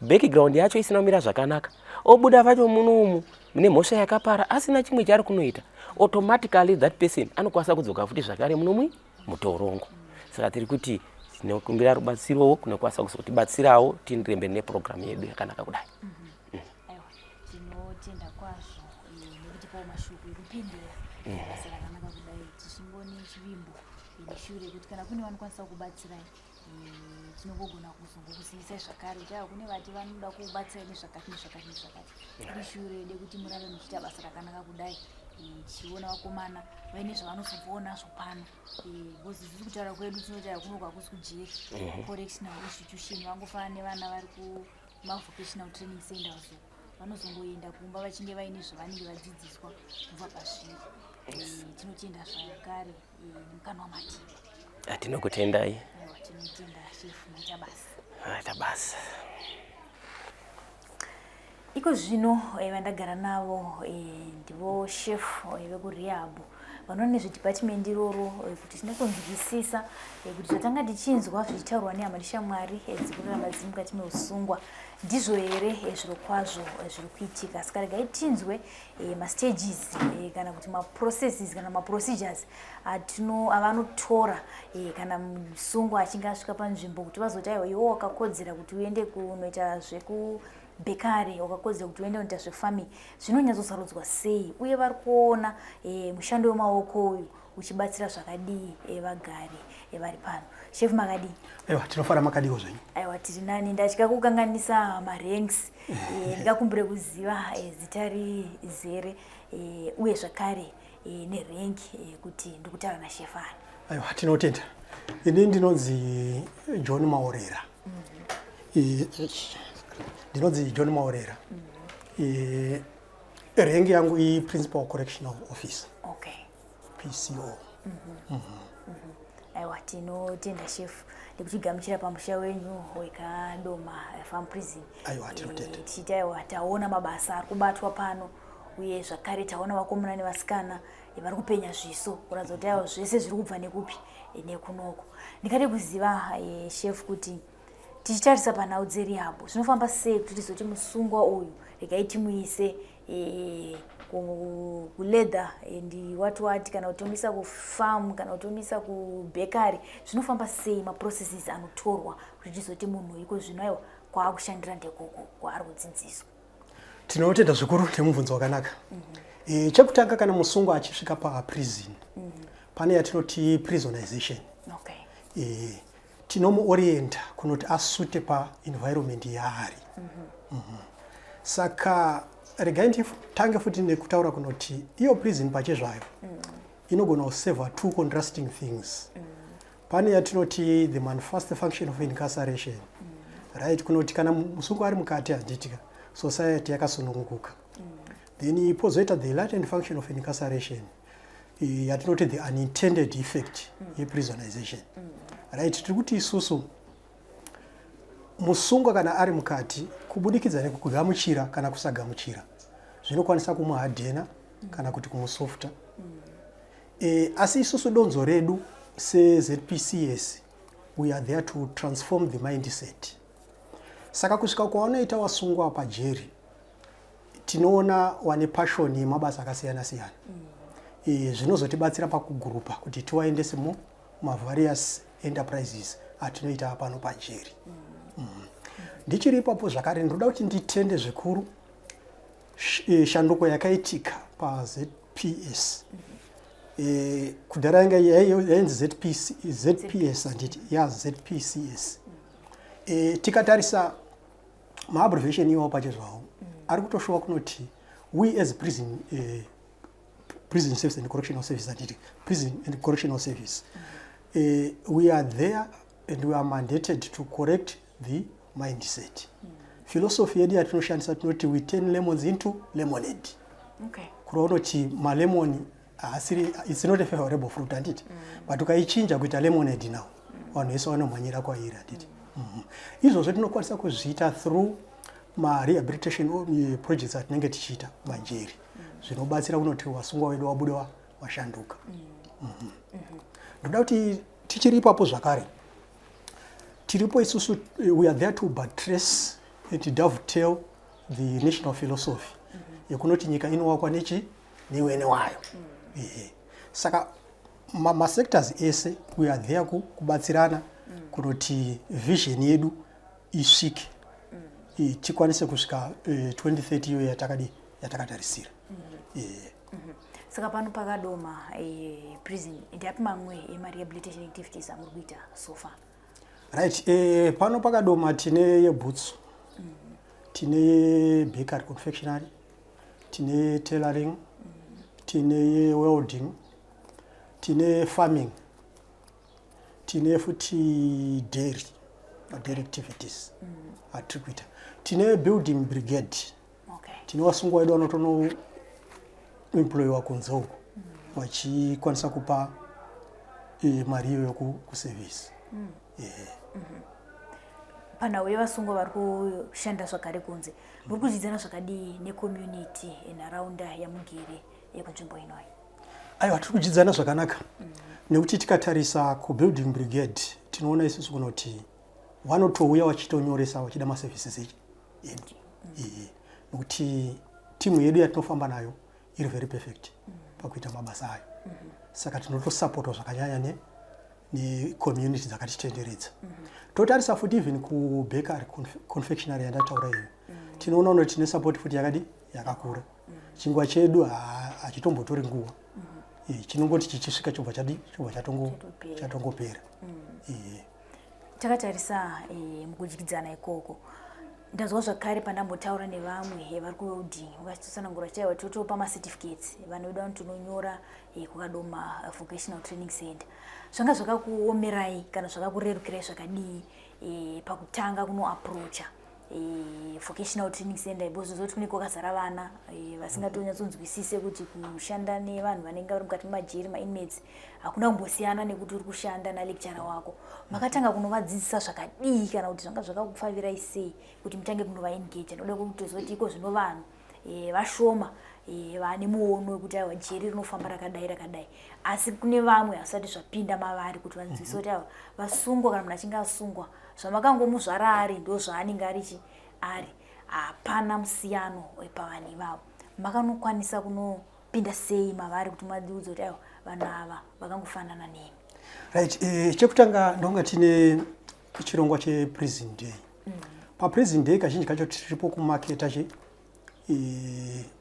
background yacho isina kumira zvakanaka, obuda vacho munomu mune mhosva yakapara, asina chimwe chaari kunoita, automatically that person anokwanisa kudzoka futi zvakare munomui mutorongo. Saka tiri kuti tinokumbira rubatsirowo kunokwanisa kuzotibatsirawo tienderere neprogramu yedu yakanaka kudai. Aiwa, tinotenda kwazvo nekutipawo mashoko ekupindira basa rakanaka kudai. Tichingone chivimbo neshure kuti kana kune vanokwanisa kubatsirai, tinongogona kuzongokuzivisai zvakare kuti aiwa, kune vati vanoda kubatsirai nezvakati nezvakati nezvakati. Iri shure dekuti murambe muchiita basa rakanaka kudai, tichiona vakomana vaine zvavanozobvawo nazvo pano, because isusu kutaura kwedu tinotaura kuno kwakusi kujeri, correctional institution. Vangofanana nevana vari kumavocational training centers uko, vanozongoenda kumba vachinge vaine zvavanenge vadzidziswa kubva pazviri. Tinotenda zvakare nemukana wamatipa. Tinokutendai. Aiwa, tinotenda shefu, maita basa. Maita basa. Iko zvino vandagara navo ndivo chef vekurehab, vanoona nezvedepartment iroro, kuti tinyatsonzwisisa kuti zvatanga tichinzwa zvichitaurwa nehama neshamwari dzikurarama dziri mukati meusungwa ndizvo here zviro kwazvo zviri kuitika. Saka regai tinzwe mastages kana kuti maprocesses kana maprocedures atino avanotora kana musungwa achinge asvika panzvimbo, kuti vazoti aiwa, iwe wakakodzera kuti uende kunoita zveku bakery, wakakodzera kuti uende kunoita zvefarming. Zvinonyatsosarudzwa sei, uye vari kuona mushando wemaoko uyu uchibatsira zvakadii vagari vari pano? Chef, makadii? Aiwa, tinofara. Makadiwo zvenyu? Aiwa, tiri nani. Ndatya kukanganisa maranks. Ndikakumbire kuziva zita rizere uye zvakare nerank, kuti ndikutaura nachef ani. Aiwa, tinotenda. Ini ndinonzi John Maorera. Ndinonzi John Maorera. Rank yangu iprincipal correctional officer, PCO. Aiwa, tinotenda chef nekuchigamuchira pamusha wenyu wekadoma Farm Prison. Aiwa, tinotenda. Tichiti aiwa, taona mabasa ari kubatwa pano, uye zvakare taona vakomana nevasikana vari kupenya zviso kuratidza kuti aiwa, zvese zviri kubva nekupi? Nekunoko. Ndingade kuziva chef, kuti tichitarisa panhau dzerehab, zvinofamba sei kuti tizoti musungwa uyu regai timuise kuleather and what what, kana kuti tomuisa kufarm, kana kuti tomuisa kubakery? Zvinofamba sei maprocesses anotorwa kuti tizoti munhu iko zvino aiwa, kwaakushandira ndekoko kwaari kudzidziswa? Tinotenda zvikuru nemubvunzo wakanaka. Chekutanga, kana musungwa achisvika paprison, pane yatinoti prisonization. Tinomuorienta kunoti asute paenvironment yaari. Saka regai nditange futi nekutaura kunoti iyo prison pachezvayo inogona kuseva two contrasting things. Pane yatinoti the manifest function of incarceration, right, kunoti kana musungwa ari mukati, handitika, society yakasununguka. Then pozoita the latent function of incarceration, yatinoti the unintended effect yeprisonization, right? Tiri kuti isusu musungwa kana ari mukati, kubudikidza nekugamuchira kana kusagamuchira, zvinokwanisa kumuhardena kana kuti kumusofta. Asi isusu donzo redu seZPCS, we are there to transform the mindset. Saka kusvika kwavanoita wasungwa pajeri, tinoona wane passion yemabasa akasiyana siyana. Zvinozotibatsira pakugurupa kuti tiwaendese mumavarious enterprises atinoita pano pajeri. Ndichiri ipapo zvakare, ndinoda kuti nditende zvikuru shanduko yakaitika paZPS. Kudhara yanga yainzi ZPC, ZPS, handiti ya ZPCS. Tikatarisa maabbreviation iwawo pachezvawo, ari kutoshowa kunoti we as prison service and correctional service, handiti, prison and correctional service, we are there and we are mandated to correct. the mindset. Philosophy yedu yatinoshandisa tinoti we turn lemons into lemonade. Kureva unoti malemoni haasiri, it's not a favorable fruit, handiti? But ukaichinja kuita lemonade now, vanhu vese vanomhanyira kwairi, handiti? Izvozvo tinokwanisa kuzviita through marehabilitation projects atinenge tichiita majeri, zvinobatsira kunoti vasungwa vedu vabude vashanduka. Ndoda kuti tichiri ipapo zvakare, tiripo isusu, we are there to buttress and dovetail the national philosophy yekunoti nyika inovakwa nechi newene wayo. Ehe. Saka masectors ese, we are there kubatsirana kunoti vision yedu isvike, tikwanise kusvika 2030 iyo yatakadi yatakatarisira. Saka pano paKadoma prison, ndeapi mamwe emarehabilitation activities amuri kuita so far? Right, pano paKadoma tine yebhutsu, tine yebakery confectionery, tine tailoring, tine yewelding, tine farming, tine futi dairy, dairy activities atiri kuita, tine building brigade. Tine vasungwa vedu vanotonoemployiwa kunze uko vachikwanisa kupa mari iyoyo kuservice. Panhau yevasungwa vari kushanda zvakare kunze, muri kudyidzana zvakadii necommunity enharaunda yamugere yekunzvimbo inoyi? Aiwa, tiri kudyidzana zvakanaka, nekuti tikatarisa kubuilding brigade tinoona isusu kunoti vanotouya vachitonyoresa vachida maservices edu, nekuti timu yedu yatinofamba nayo iri very perfect pakuita mabasa ayo. Saka tinotosapotwa zvakanyanya necommunity dzakatitenderedza. Totarisa futi even kubakery confectionery yandataura iyo, tinoona unoti tine support futi yakadi yakakura. Chingwa chedu hachitombotori nguva, chinongoti chichisvika chobva chadi chobva Chatopera. Chatongopera. Takatarisa mukudyidzana ikoko, ndazwa zvakare pandambotaura nevamwe vari kuwelding vachitotsanangura chaiwa totopa macertificates vanhu vedu vanotononyora kuKadoma Vocational Training Center. Zvanga zvakakuomerai kana zvakakurerukirai zvakadii pakutanga kunoapproacha vocational training center, because zoti kunenge kwakazara vana vasingatonyatsonzwisise kuti kushanda nevanhu vanenge vari mukati memajeri, mainmates, hakuna kumbosiyana nekuti uri kushanda nalecturer wako? Makatanga kunovadzidzisa zvakadii, kana kuti zvanga zvakakupfavirai sei kuti mutange kunovaengage? Ndoda kutozoti iko zvino vanhu vashoma vane muono wekuti aiwa, jeri rinofamba rakadai rakadai, asi kune vamwe hasati zvapinda mavari kuti vanzwisise kuti aiwa, vasungwa, kana munhu achinge asungwa, zvamakangomuzvara ari ndo zvaanenge arichi ari, hapana musiyano pavanhu ivavo. Makanokwanisa kunopinda sei mavari kuti madiudza kuti aiwa, vanhu ava vakangofanana nemi? Right, chekutanga ndonga tine chirongwa cheprison day. Paprison day kazhinji kacho tiripo kumaketa che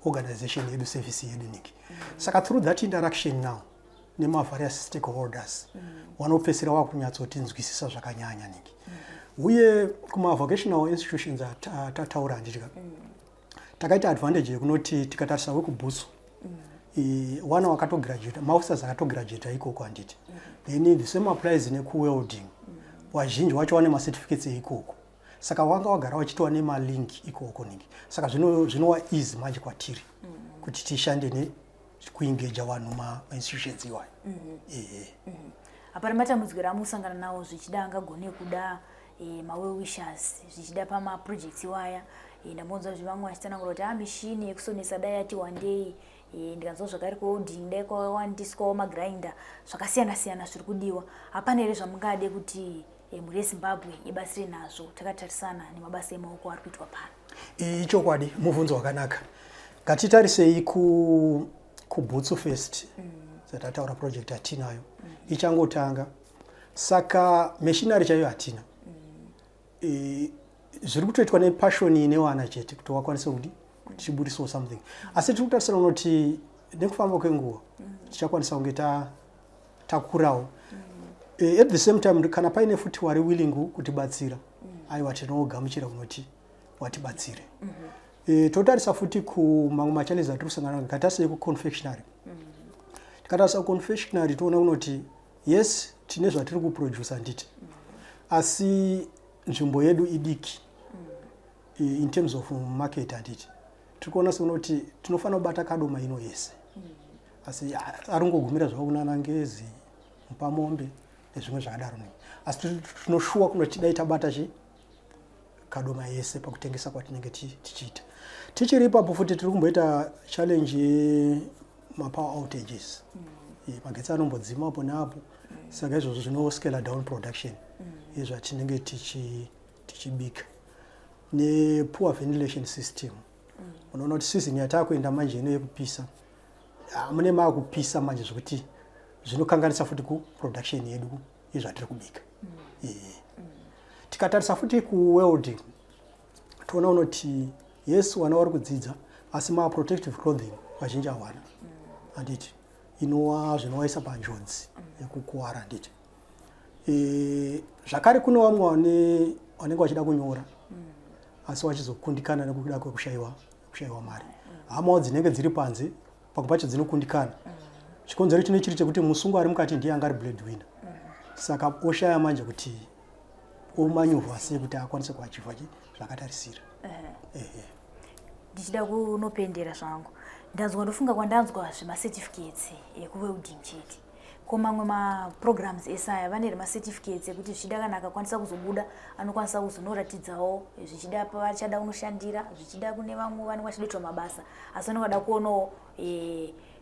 organization yedu, service yedu niki. Saka through that interaction now nemavarious stakeholders, vanopedzisira vakunyatsotinzwisisa zvakanyanya niki. Uye kumavocational institutions atataura, handitika, takaita advantage yekunoti tikatarisa wekubhutsu, wana wakatograduata, maofficers akatograduata ikoko, handiti? Then the same applies nekuwelding, vazhinji wacho vane macertificates eikoko, saka wanga wagara wachitova nemalink ikoko ningi. Saka zvinova easy manje kwatiri kuti tishande nekuengaja vanhu mainstitutions iwayo, ehe. Hapana matambudziko ramusangana nawo, zvichida angagone kuda mawell wishers, zvichida pamaprojects iwaya? Ndambonzwa kuti vamwe vachitsanangura kuti a mishini yekusonesa dai yati wandei, ndikanzwa zvakare kuwelding dai kwawandiswawo magrinder, zvakasiyana siyana zviri kudiwa. Hapana here zvamungade kuti mhuri yeZimbabwe ibatsire nazvo takatarisana nemabasa emaoko ari kuitwa pano? Ichokwadi, mubvunzo wakanaka. Ngatitarisei kubhutsu first. Dzatataura, project hatinayo, ichangotanga, saka machinery chaiyo hatina. Zviri kutoitwa nepassion ine wana chete kuti wakwanise kuti tichibudisawo something, asi tiri kutarisira unoti nekufamba kwenguva tichakwanisa kunge takurawo. At the same time, kana paine futi wari willing kutibatsira, aiwa, tinogamuchira kunoti watibatsire. Totarisa futi kumamwe machallenges atiri kusangana nawo. Ngatarisei kuconfectionery. Tikatarisa kuconfectionery, toona kunoti yes, tine zvatiri kuproduce, handiti? Asi nzvimbo yedu idiki in terms of market, handiti? Tiri kuona sekunoti tinofanira kubata Kadoma ino yese, asi ari kungogumira zvavo kunana Ngezi, Mupamombe nezvimwe zvakadaro nei, asi tinoshuwa kunoti dai tabata chi Kadoma yese pakutengesa kwatinenge tichiita. Tichiri ipapo futi, tiri kumboita challenge yemapower outages. Magetsi anombodzima apo neapo, saka izvozvo zvinoscale down production yezvatinenge tichibika, nepoor ventilation system. Unoona kuti season yataakuenda manje ino yekupisa, mune maakupisa manje zvekuti zvinokanganisa futi kuproduction yedu yezvatiri kubika. Tikatarisa futi kuwelding, toona unoti yes, vana vari kudzidza, asi maprotective clothing vazhinji hawana, handiti? Inova zvinovaisa panjodzi yekukuwara, handiti? Zvakare kune vamwe vanenge vachida kunyora, asi vachizokundikana nekuda kwekushayiwa kushayiwa mari. Hamawo dzinenge dziri panze pamwe pacho dzinokundikana. Chikonzero chine chiri chekuti musungwa ari mukati ndiye anga ari breadwinner, saka oshaya manje kuti omanyuvha sei kuti akwanise kuachiever zvakatarisira. Ehe. Ndichida kunopendera zvangu, ndanzwa, ndofunga kwandanzwa zvemacertificates ekuwelding chete. Ko mamwe maprograms ese aya, vane remacertificates ekuti zvichida kana akakwanisa kuzobuda anokwanisa kuzonoratidzawo, zvichida pavachada kunoshandira, zvichida kune vamwe vanenge vachidoitwa mabasa, asi vanenge vada kuonawo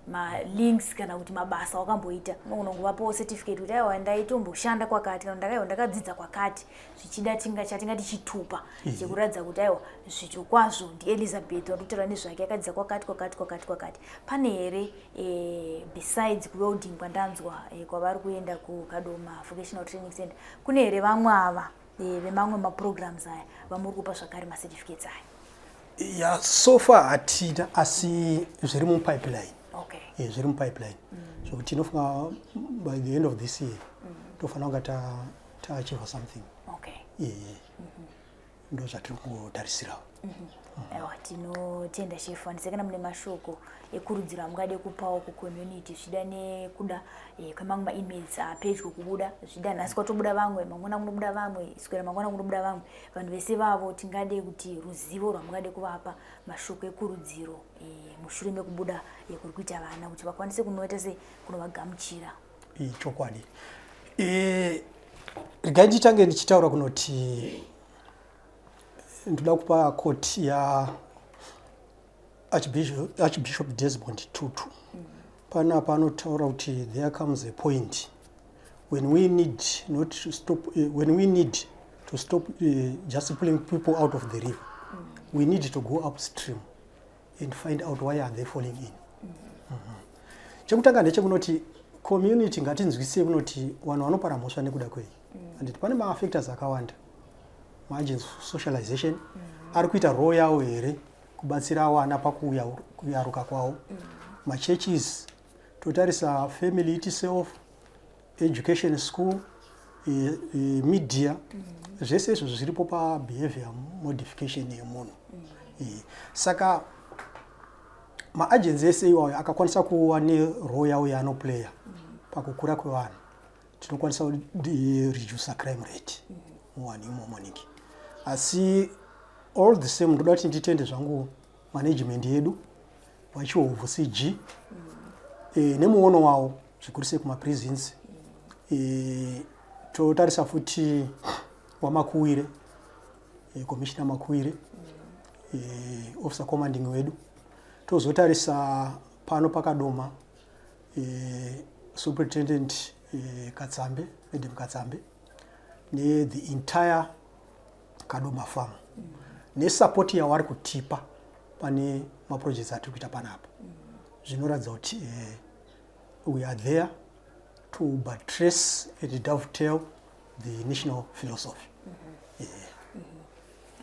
malinks kana kuti mabasa wakamboita, unogona kungovapawo certificate kuti aiwa, ndaitomboshanda kwakati, kana ndakaiwa ndakadzidza kwakati, zvichida tinga chatingati chitupa chekuratidza kuti aiwa, zvito kwazvo ndiElizabeth watotaura nezvake, akadzidza kwakati, kwakati, kwakati, kwakati. Pane here, besides kuwelding kwandanzwa, kwavari kuenda kuKadoma Vocational Training Center, kune here vamwe ava vemamwe maprograms aya vamuri kupa zvakare macertificates aya? Ya, so far hatina, asi zviri mupipeline. Zviri mupipeline, zvokuti tinofunga by the end of this year tofanira kunga taachieve something. Ndo zvatiri kungotarisirawo. Aiwa, tinotenda, Chef. Handise kana mune mashoko ekurudziro amungade kupawo kucommunity, zvichida nekuda kwemamwe mainmates apedyo kubuda, zvichida nhasi kwatobuda vamwe, mangwana kunobuda vamwe, swera mangwana kunobuda vamwe, vanhu vese vavo tingade kuti ruzivo rwamungade kuvapa, mashoko ekurudziro, mushure mekubuda kuri kuita vana, kuti vakwanise kunoita se kunovagamuchira? Chokwadi. Regai nditange ndichitaura kunoti ndoda kupa quote ya Archbishop Desmond Tutu. Panapa anotaura kuti there comes a point when we need not to stop, when we need to stop just pulling people out of the river. We need to go upstream and find out why are they falling in. Chekutanga ndechekunoti community ngatinzwisise kunoti vanhu vanopara mhosva nekuda kwei, handiti? Pane mafactors akawanda, maagents, socialization ari kuita role yawo here kubatsira vana pakuyaruka kwavo, machurches, totarisa family itself, education, school, media, zvese izvozvo zviripo pabehavior modification yemunhu. Saka maagents ese iwayo akakwanisa kuva nerole yawo yaanoplaya pakukura kwevanhu, tinokwanisa kuredusa crime rate muvanhu imomo niki. Asi all the same, ndoda kuti nditende zvangu management yedu, vaChihobvu CG, nemuono wavo zvikuru sei kumaprisons. Totarisa futi waMakuwire, Commissioner Makuwire, officer commanding wedu. Tozotarisa pano paKadoma, Superintendent Katsambe, Madam Katsambe, nethe entire Kadoma farm, nesupport yavari kutipa pane maprojects atiri kuita panapa. Zvinoratidza kuti we are there to buttress and dovetail the national philosophy. Yeah.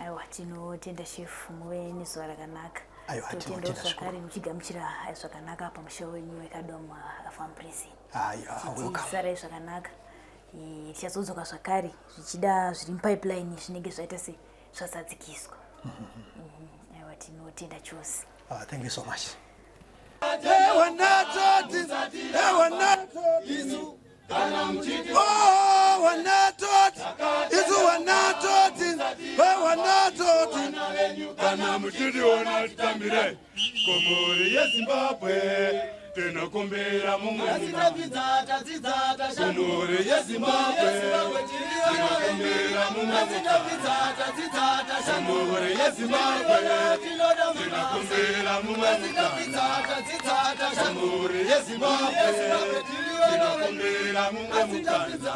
Aiwa, tinotenda, Chef, muve nezuva rakanaka. Aiwa, Totenda tinotenda. zvakare muchigamuchira zvakanaka pamusha wenyu weKadoma Farm Prison. Aiwa, welcome. Tisarai zvakanaka. Tichazodzoka zvakare, zvichida zviri mupipeline zvinenge zvaita se zvazadzikiswa. Aiwa, tinotenda chose. Thank you so much. Wanatoti, wanatoti, oh, wanatoti, isu wanatoti. Muchitiona titambire kumhuri yeZimbabwe, tinokumbira mumwe kumhuri yeZimbabwe, tinokumbira mumwe kumhuri yeZimbabwe, tinokumbira mumwe kumhuri yeZimbabwe, tinokumbira mumwe mukana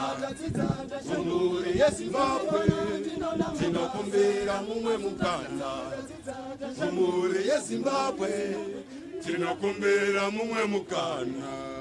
kumhuri yeZimbabwe, tinokumbira mumwe mukana kumhuri yeZimbabwe, tinokumbira mumwe mukana.